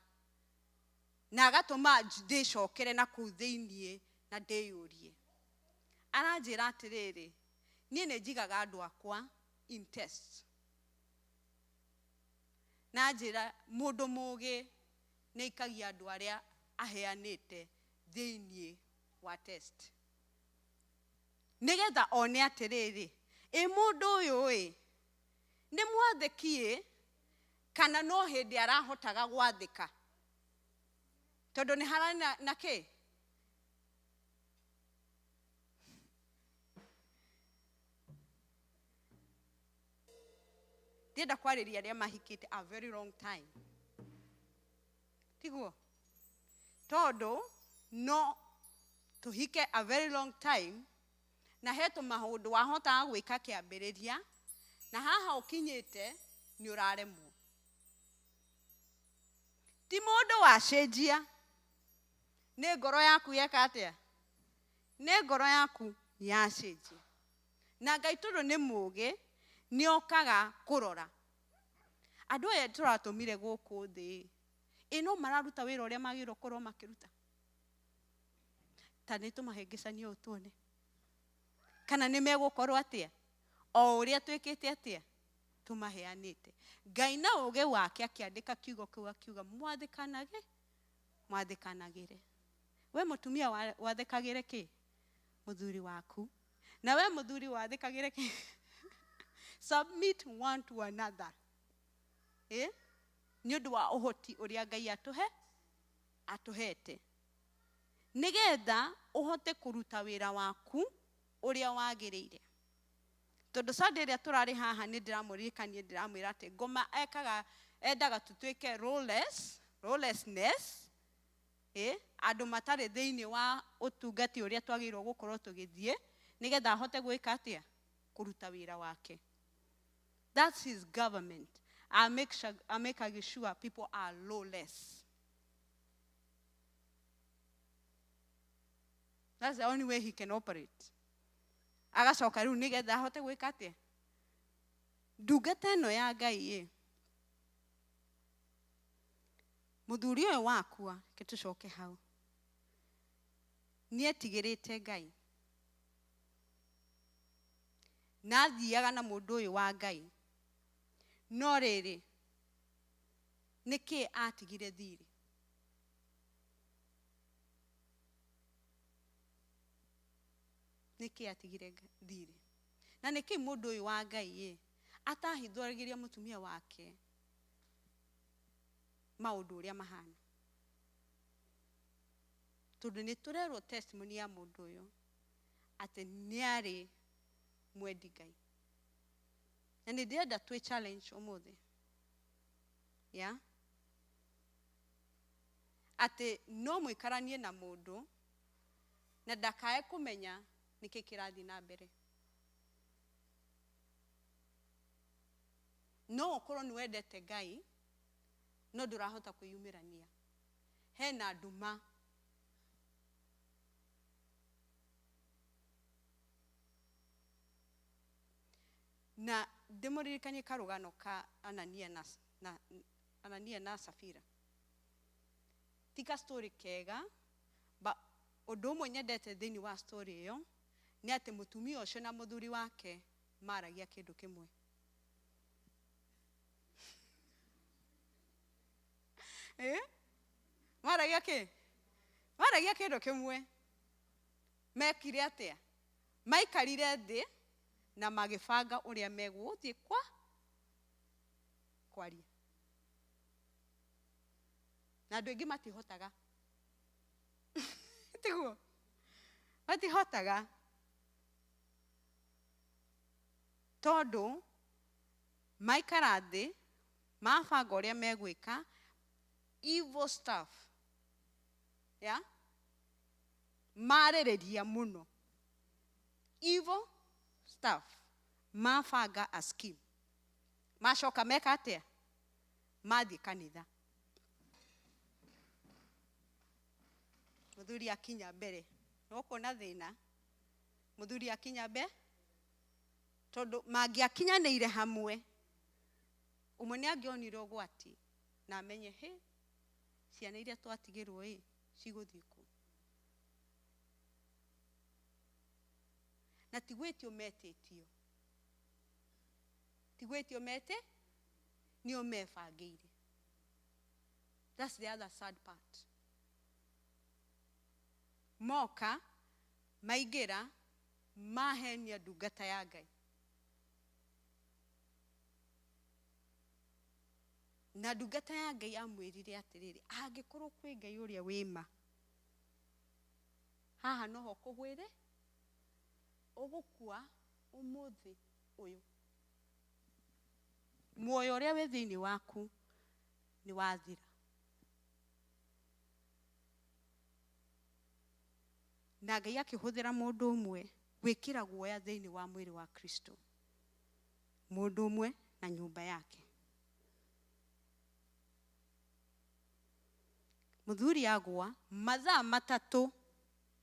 na agatũma ndĩcokere na kũu thĩiniĩ na ndĩyũrie. Aranjĩra atĩrĩrĩ, niĩ nĩ njigaga andũ akwa in test. Na njĩra mũndũ mũgĩ nĩ aikagia andũ arĩa aheanĩte thĩiniĩ wa test. Nĩgetha one atĩrĩrĩ, ĩ mũndũ ũyũ ĩ, nĩ mwathĩki ĩ, kana no hĩndĩ arahotaga gwathĩka? Tondũ nĩ hararĩ na kĩ? Ndienda kwarĩria arĩa mahikĩte a very long time. Tiguo? Tondũ no tũhike a very long time na he tũmaũndũ wahotaga gwĩka kĩambĩrĩria na haha ũkinyĩte nĩ ũraremwo. Ti mũndũ wacenjia, nĩ ngoro yaku yeka atĩa? Nĩ ngoro yaku yacenjia. Na Ngai tondũ nĩ mũũgĩ, nĩ okaga kũrora. Andũ aya tũratũmire gũkũ thĩ, ĩ no mararuta wĩra ũrĩa magĩrĩirwo gũkorwo makĩruta? Ta nĩ tũmahĩngĩcanie ũũ tuone. Kana nĩ megũkorwo atĩa? O ũrĩa twĩkĩte atĩa? Tũmaheanĩte. Ngai na ũũgĩ wake akĩandĩka kiugo kĩu akiuga mwathĩkanage, mwathĩkanagĩre. We mũtumia wathĩkagĩre kĩ? Mũthuri waku. Na we mũthuri wathĩkagĩre kĩ? Submit one to another. Nĩ ũndũ wa ũhoti ũrĩa Ngai atũhete. Nĩgetha ũhote kũruta wĩra waku ũrĩa wagĩrĩire. Tondũ Sunday ĩrĩa tũrarĩ haha nĩ ndĩramũririkania, ndĩramwĩra atĩ ngoma ekaga, endaga tũtuĩke lawlessness, andũ matarĩ thĩinĩ wa ũtungati ũrĩa twagĩrĩirwo gũkorwo tũgĩthiĩ, nĩgetha ahote gwĩka atĩa? Kũruta wĩra wake. That's his government. I make sure, I make sure people are lawless. That's the only way he can operate. Agacoka rĩu nĩgetha ahote gwĩka atĩa? Ndungata ĩno ya Ngai ĩ, mũthuri ũyũ wakwa, reke tũcoke hau, nĩetigĩrĩte Ngai. Na athiaga na mũndũ ũyũ wa Ngai. No rĩrĩ, nĩkĩ atigire thirĩ? Nĩkĩ atigire thirĩ? Na nĩkĩ mũndũ ũyũ wa Ngai ĩ, atahithũragĩria mũtumia wake maũndũ ũrĩa mahana? Tondũ nĩ tũrerwo testimony ya mũndũ ũyũ atĩ nĩarĩ mwendi Ngai. Na nĩ ndĩrenda twĩ challenge ũmũthĩ. Yeah? Atĩ no mũikaranie na mũndũ na ndakae kũmenya nĩkĩ kĩrathiĩ na mbere. No ũkorwo nĩ wendete Ngai no ndũrahota kwĩyumĩrania. Hena nduma. Na ndĩmũririkanie karũgano ka Anania na, na, Anania na Safira. Ti ka story kega, but ũndũ ũmwe nyendete thĩinĩ wa story ĩyo nĩ atĩ mũtumia ũcio na mũthuri wake maragia kĩndũ kĩmwe. Eh? Maragia kĩ? Maragia kĩndũ kĩmwe. Mekire atĩa? Maikarire thĩ na magĩbanga ũrĩa megũthiĩ kwa kwaria. Na andũ aingĩ matihotaga. Tiguo? Matihotaga. Tondũ maikara thĩ mabanga ũrĩa megwĩka evil stuff. Yeah? Marĩrĩria mũno. Evil stuff. Mabanga a scheme. Macoka meka atĩa? Mathiĩ kanitha. Mũthuri akinya mbere. Nĩũkuona thĩna. Mũthuri akinya mbe tondũ mangĩakinyanĩire hamwe, ũmwe nĩ angĩonire ũgwati na amenye hĩ, ciana iria twatigĩrwo ĩ, cigũthiĩ kũ? Na ti gwĩtio metĩtio. Ti gwĩtio mete, nĩo mebangĩire. That's the other sad part. Moka, maingĩra, mahenia ndungata ya Ngai. Na ndungata ya Ngai amwĩrire atĩrĩrĩ, angĩkorwo kwĩ Ngai ũrĩa wĩma, haha noho kũgwĩre, ũgũkua ũmũthĩ ũyũ. Muoyo ũrĩa wĩ thĩinĩ waku nĩ wathira. Na Ngai akĩhũthĩra mũndũ ũmwe gwĩkĩra guoya thĩinĩ wa mwĩrĩ wa Kristo. Mũndũ ũmwe na nyũmba yake. Mũthuri agwa mathaa matatũ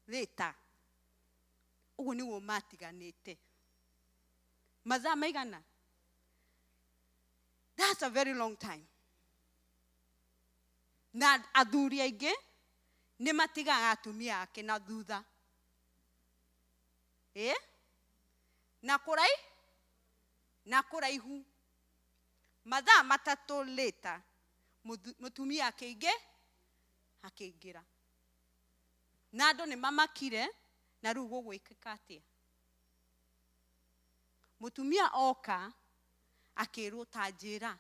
later, ũguo nĩguo matiganĩte. Mathaa maigana? That's a very long time. Na athuri aingĩ nĩ matigaga atumia ake na thutha. Ĩ? Na kũrai? Na kũraihu. Mathaa matatũ later, mũtumia akĩingĩ, akĩingĩra. Na andũ nĩ mamakire, na rĩu gũgwĩkĩka atĩa? Mũtumia oka, akĩrwo ta njĩra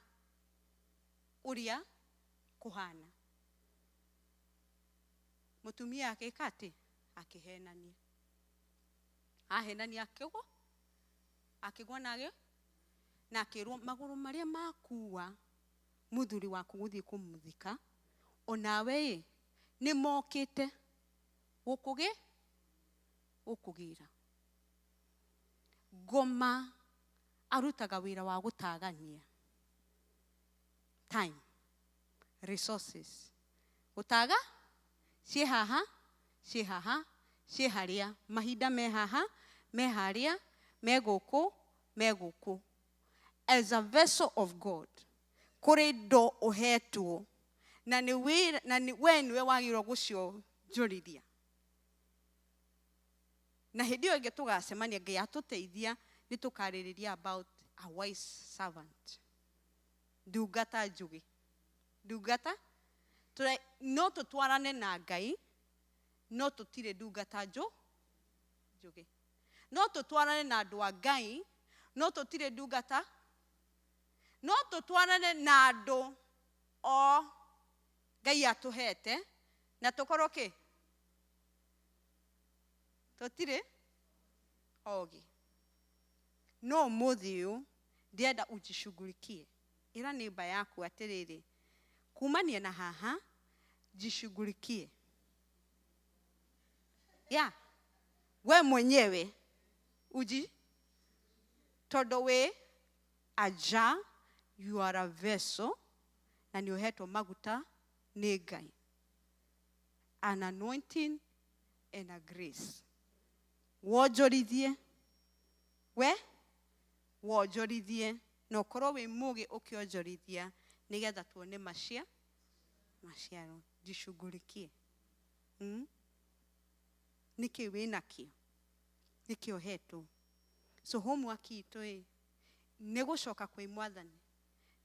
ũrĩa kũhana. Mũtumia agĩka atĩ? Akĩhenania. Ahenania akĩgwa, akĩgwa na agĩ, na akĩrwo magũrũ marĩa makua mũthuri waku gũthiĩ kũmũthika, onawe ĩ, nĩ mokĩte gũkũgĩ, gũkũgĩra. Ngoma arutaga wĩra wa gũtagania time, resources. Gũtaga ciĩ haha, ciĩ haha, ciĩ harĩa, mahinda me haha, me harĩa, me gũkũ, me gũkũ. As a vessel of God, kũrĩ indo ũhetwo na nĩ wĩra, na nĩ we nĩwe wagĩrĩirwo gũcionjorithia. Na hĩndĩ ĩyo ĩngĩ tũgacemania, Ngai atũteithia, nĩ tũkarĩrĩria about a wise servant. Ndungata njũgĩ. Ndungata, no tũtwarane na Ngai, no tũtirĩ ndungata njũgĩ. No tũtwarane na andũ a Ngai, no tũtirĩ ndungata. No tũtwarane na andũ o Ngai atũhete, na tũkorwo kĩ? Tũtirĩ ogĩ. No ũmũthĩ ũyũ ndĩrenda ujishughulikie. Ĩra neighbor yaku atĩrĩrĩ, kumania na haha, jishughulikie. Yeah. We mwenyewe uji, tondũ wĩ aja You are a vessel na nĩ ũhetwo maguta nĩ Ngai, an anointing and a grace. Wonjorithie, we wonjorithie na ũkorwo wĩ mũgĩ ũkĩonjorithia nĩgetha tuone maciaro. Jishughulikie. Nĩkĩ wĩ nakĩo, nĩkĩ ũhetwo? So homework itũ ĩ nĩ gũcoka kwĩ Mwathani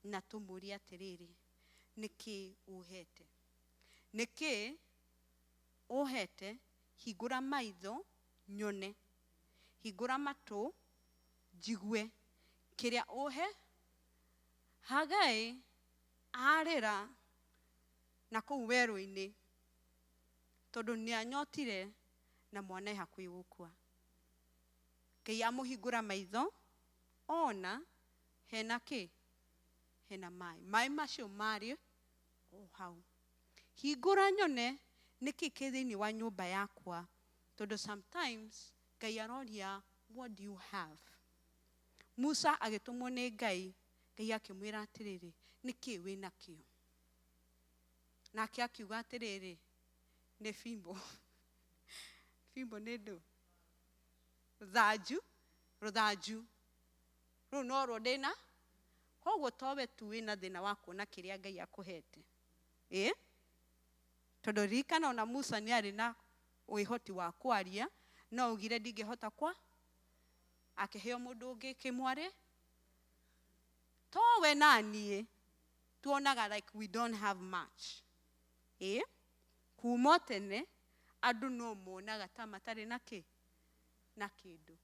na tũmũrie atĩrĩrĩ, nĩkĩ ũhete, nĩkĩ ũhete? Hingũra maitho nyone, hingũra matũ njigue kĩrĩa ũhe. Hagai arĩra na kũu werũ-inĩ tondũ nĩ anyotire na mwana e hakuhĩ gũkua. Ngai amũhingũra maitho ona hena kĩ, hena maĩ, maĩ macio marĩ o hau. Hingũra nyone nĩkĩ kĩ thĩinĩ wa nyũmba yakwa, tondũ sometimes Ngai aroria, what do you have? Musa agĩtũmwo nĩ Ngai, Ngai akĩmwĩra atĩrĩrĩ, nĩkĩ wĩ nakĩo? Nake akiuga atĩrĩrĩ, nĩ fimbo. Fimbo nĩ ndũ? Rũthanju, rũthanju rũu norwo ndĩna. Koguo towe tu wĩna thĩna wa kuona kĩrĩa Ngai akũhete, ĩ tondũ ririkana ona Musa nĩ arĩ na wĩhoti wa kwaria, no augire ndingĩhota kwa, akĩheo mũndũ ũngĩ kĩmwarĩ. Towe na niĩ tuonaga like we don't have much. Ĩ kuma tene andũ no monaga ta matarĩ na kĩ na kĩndũ,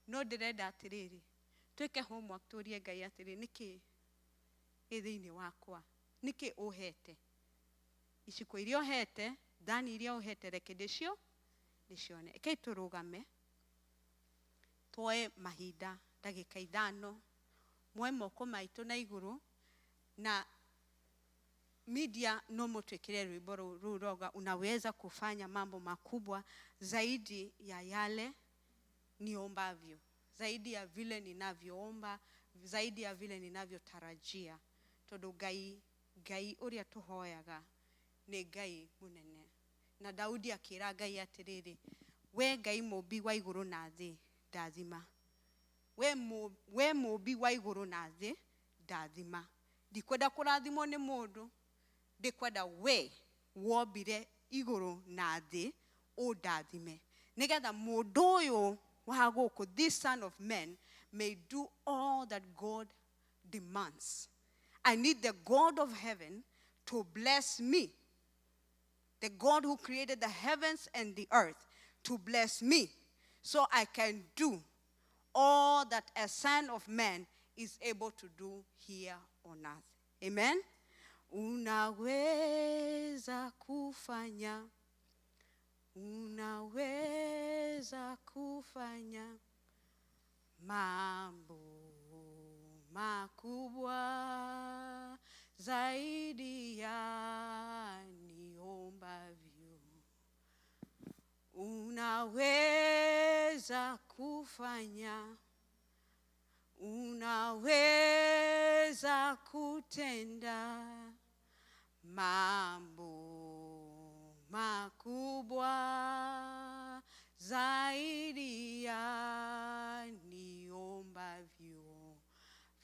no ndĩrenda atĩrĩrĩ, twĩke homework, tũrie Ngai atĩrĩ, nĩkĩ gĩ thĩinĩ wakwa, nĩkĩ ũhete, iciko iria ũhete, thani iria ũhete, reke ndĩcio ndĩcione. Rekei tũrũgame, tuoe mahinda ndagĩka 5, muoe moko maitũ na igũrũ, na media no mũtwĩkĩre rwĩmbo rũu roga unaweza kufanya mambo makubwa zaidi ya yale niombavyo, zaidi ya vile ninavyoomba, zaidi ya vile ninavyotarajia, tondũ Ngai, Ngai ũrĩa tũhoyaga nĩ Ngai mũnene. Na Daudi akĩra Ngai atĩrĩrĩ, we Ngai mũmbi wa igũrũ na thĩ, ndathima. We mũmbi wa igũrũ na thĩ, ndathima. Ndikwenda kũrathimwo nĩ mũndũ, ndikwenda we wombire igũrũ na thĩ ũndathime, nĩgetha mũndũ ũyũ wa gũkũ, this son of man, may do all that God demands. I need the God of heaven to bless me, the God who created the heavens and the earth, to bless me so I can do all that a son of man is able to do here on earth. Amen. Unaweza kufanya, unaweza kufanya mambo makubwa zaidi ya niombavyo. Unaweza kufanya, unaweza kutenda mambo makubwa zaidi ya niombavyo.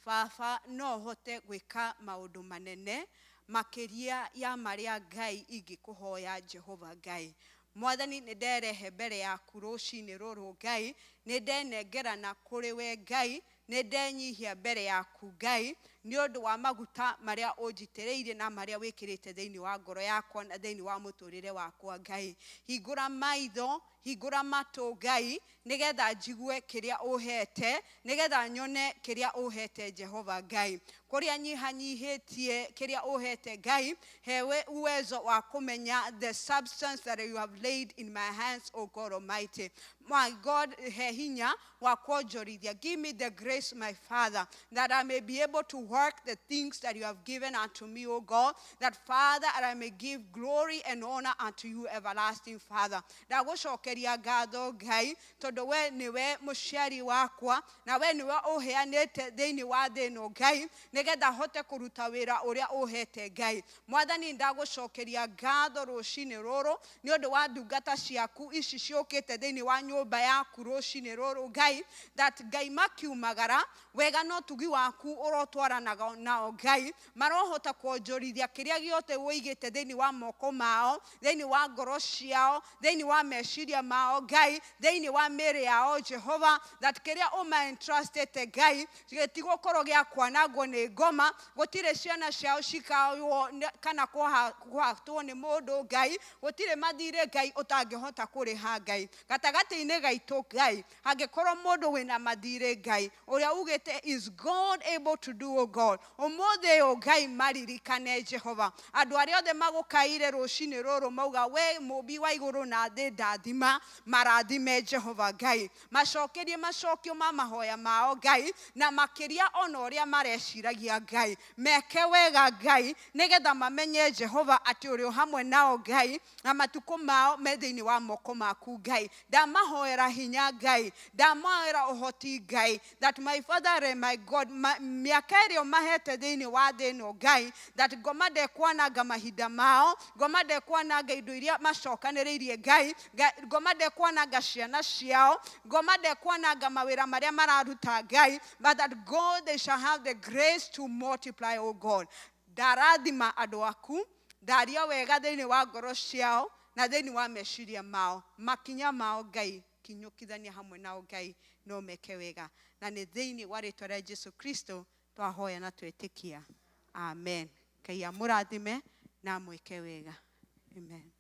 Baba, no hote gwĩka maũndũ manene makĩria ya marĩa Ngai ingĩkũhoya. Jehova Ngai Mwathani, nĩ nderehe mbere yaku rũcinĩ rũrũ. Ngai, nĩ ndenengerana kũrĩ we. Ngai, nĩ ndenyihia mbere yaku. Ngai, nĩ ũndũ wa maguta marĩa ũnjitĩrĩirie na marĩa wĩkĩrĩte thĩinĩ wa ngoro yakwa na thĩinĩ wa mũtũrĩre wakwa. Ngai, hingũra maitho, hingũra matũ, Ngai, nĩgetha njigue kĩrĩa ũhete, nĩgetha nyone kĩrĩa ũhete. Jehova Ngai, kũrĩa nyihanyihĩtie kĩrĩa ũhete, Ngai, hewe uwezo wa kũmenya the substance that you have laid in my hands. O God Almighty, my God, he hinya wa kuonjorithia. Give me the grace, my Father, that I may be able to work. work the things that you have given unto me, O God, that Father, I may give glory and honor unto you, everlasting Father. Ndagũcokeria ngatho Ngai, tondũ we nĩwe mũciari wakwa, na we nĩwe ũheanĩte thĩinĩ wa thĩ ĩno Ngai, nĩgetha hote kũruta wĩra ũrĩa ũhete Ngai. Mwathani, ndagũcokeria ngatho rũcinĩ rũrũ nĩ ũndũ wa ndungata ciaku ici ciũkĩte thĩinĩ wa nyũmba yaku rũcinĩ rũrũ Ngai, that Ngai makiumagara wega no tugi waku ũrotwaranaga nao Ngai, marohota kuonjorithia kĩrĩa gĩothe ũigĩte thĩinĩ wa moko mao, thĩinĩ wa ngoro ciao, thĩinĩ wa meciria mao Ngai, thĩinĩ wa mĩĩrĩ yao Jehova, that kĩrĩa ũma entrustĩte Ngai gĩtigũkorwo gĩa kwanangwo nĩ ngoma, gũtirĩ ciana ciao cikaywo kana kũhatwo nĩ mũndũ Ngai, gũtirĩ mathirĩ Ngai ũtangĩhota kũrĩha Ngai. Gatagatĩ-inĩ gaitũ Ngai, angĩkorwo mũndũ wĩna mathirĩ Ngai, ũrĩa ugĩte is God able to do, O God, ũmũthĩ ũyũ Ngai maririkane Jehova. Andũ arĩa othe magũkaire rũcinĩ rũrũ mauga we mũmbi wa igũrũ na thĩ ndathima, marathime Jehova Ngai, macokerie macokio ma mahoya mao Ngai, na makĩria ona ũrĩa mareciragia Ngai, meke wega Ngai, nĩgetha mamenye Jehova atĩ ũrĩ o hamwe nao Ngai, na matukũ mao me thĩinĩ wa moko maku Ngai. Ndamahoera hinya Ngai, ndamahoera ũhoti Ngai, that my Father and my God, mĩaka ĩrĩa ũmahete thĩinĩ wa thĩ ĩno Ngai, that ngoma ndekwananga mahinda mao, ngoma ndekwananga indo iria macokanĩrĩirie Ngai, ngoma ndekwananga ciana ciao, ngoma ndekwananga mawĩra marĩa mararuta Ngai, but that God, they shall have the grace to multiply, O God. Ndarathima andũ aku, ndaria wega thĩinĩ wa ngoro ciao na thĩinĩ wa meciria mao, makinya mao Ngai kinyũkithania hamwe nao Ngai, no meke wega, na nĩ thĩinĩ wa rĩtwa rĩa Jesu Kristo twahoya na twetĩkia, amen. Ngai amũrathime na amwĩke wega, amen.